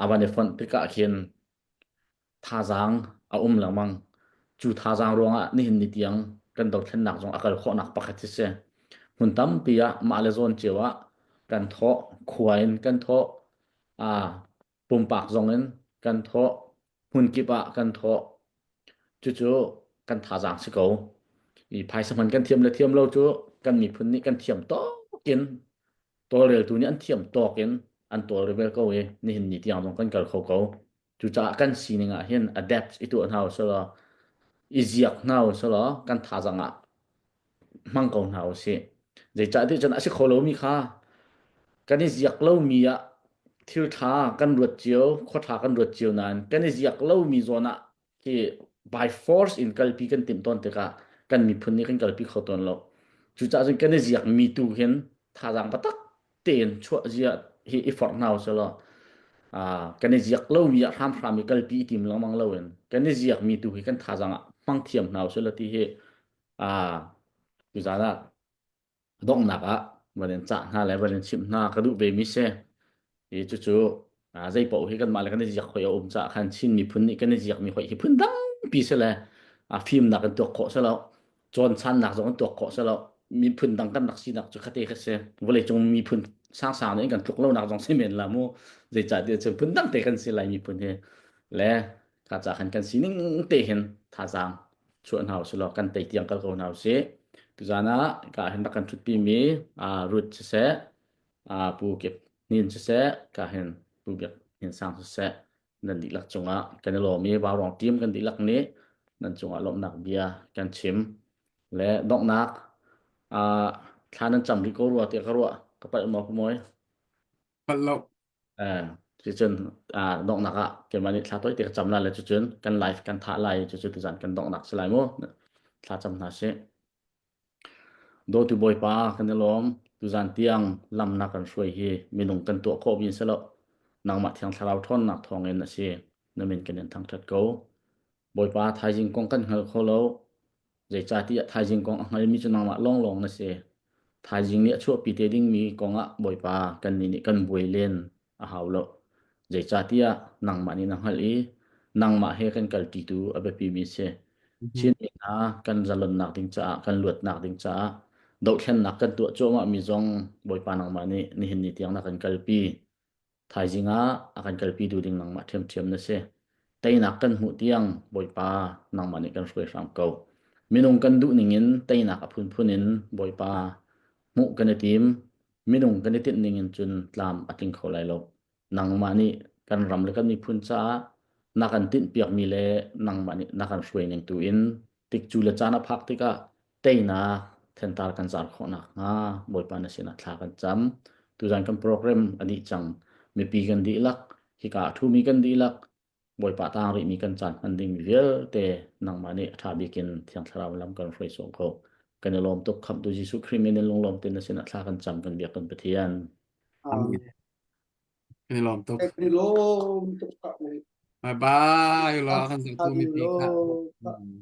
a van i fonh tikah khin thazaang a um lengmang. Cu thazaang ruangah nihin ni tiang kan dothlennak zong a kal khawhnak pakhat hi si. Hmun tampi ah mah le zawn cio ah kan thawh, khua in kan thawh, pumpak zong in kan thawh, hmunkip ah kan thawh. Cucu kan thazaang si ko. I phaisa hman kan thiam le thiam lo cu kan miphun nih kan thiam tawk in tawlreltu nih an thiam tawk in an tawlrel ko i nihin ni tiang zong kan kal kho ko. Cucaah kan sining ah hin adapt i tuah hna usih i ziak hna usih law kan thazaang ah hmang ko hna usih. Zeicahtiah cun a si kho lomi kha kan i ziak lomi ah thil ṭha kan ruat cio, khua ṭha kan ruat cio nain kan i ziak lomi zawn ah khi by force in kalpi kan timh tawn tikah kan miphun nih kan kalpi kho tawn lo. Cucaah cun kan i ziakmi tu hin thazaang taktak tein chuah zia hi i forh hna usih law kan i ziak lomi ah hramhram i kalpi i tim lengmang loin kan i ziakmi tu hi kan thazaang ah hmang thiam hna usih law ti hi tuzaan ah donghnak ah van in cah hna le van in chimh hna ka duh ve mi si. I cucu zei paoh hi kanmah le kan i ziak hoi a um caah khan Chin miphun nih kan i ziakmi hoi hi phun dangpi si le fimnak in tuak khawh si lo cawnsannak zong in tuak khawh si lo miphun dang kan rak sinak cu khate kha si vawleicung miphun sangsang nih kan tluk lonak zong si men la mu zeicahtiah cun phun dang te kan si lai miphun hi le kha ca khan kan sining te hin thazaang chuah hna usih law kan tei tiang kal ko hna usih tuzaan ah ka hin rak kan ṭhutpi mi Ruth siseh Pu Kip Hnin siseh ka hin Pu Biak Hnin Sang siseh nan dihlak cungah kan i lawm i Vaurawng team kan dihlak nih nan cungah lawmhnak bia kan chim le donghnak thla nan cam rih ko rua tiah ka ruah ka palh maw Pu Mawi Palh lo. Cucun donghnak ah keimah nih thla tawite ka cam lai le cucun kan live kan thah lai cucu tuzan kan donghnak si lai mu thla cam hna sih Dawtu Bawipa kan i lawm tuzan tiang lam na kan hruai hi minung kan tuah khawh mi si lo nangmah thiang thlarau ṭhawnnak thawngin a si na min kan in thangṭhat ko Bawipa thaizing kong kan hngal kho lo Zeicahtiah thaizing kong a hngalmi cu nangmah lawnglawng na si. Thaizing nih a chuahpi te dingmi kongah Bawipa kannih nih kan buai len a hau lo. Zeicahtiah nangmah nih na hngalh i nangmah he kan kalṭitu a biapimi si. Chinmi hna kan zalonnak ding caah, kan luatnak ding caah dohthlennak kan tuah cuahmahmi zong Bawipa nangmah nih nihin ni tiang na kan kalpi. Thaizing ah a kan kalpitu ding nangmah ṭhiamṭhiam na si. Teinak kan hmuh tiang Bawipa nangmah nih kan hruai hram ko. Minung kan duh ningin teinak a phunphun in Bawipa hmuh kan i tim. Minung kan i tinh ningin cun tlam a tling kho lai lo. Nangmah nih kan ram le kan miphun caah na kan tinhpiakmi le nangmah nih na kan hruai ning tu in tikcu le caan a phak tikah teinak Thentar kan zar khawh nakhnga Bawipa na sinah thla kan cam. Tuzan kan program a dih cang. Mipi kan dihlak, hika a ṭhumi kan dihlak, Bawipa tang rihmi kan caan hman dingmi vialte nangmah nih a ṭha bik in Thiang Thlarau lam kan hruai sawh ko. Kan i lawm tuk khamhtu Jesuh Khrih min in lunglawm tein na sinah thla kan cam kan biak kan Pathian. Amen. Kan i lawm tuk. Kan i lawm tuk. Bye bye. Lo kan zohtu mipi kha. Lawm.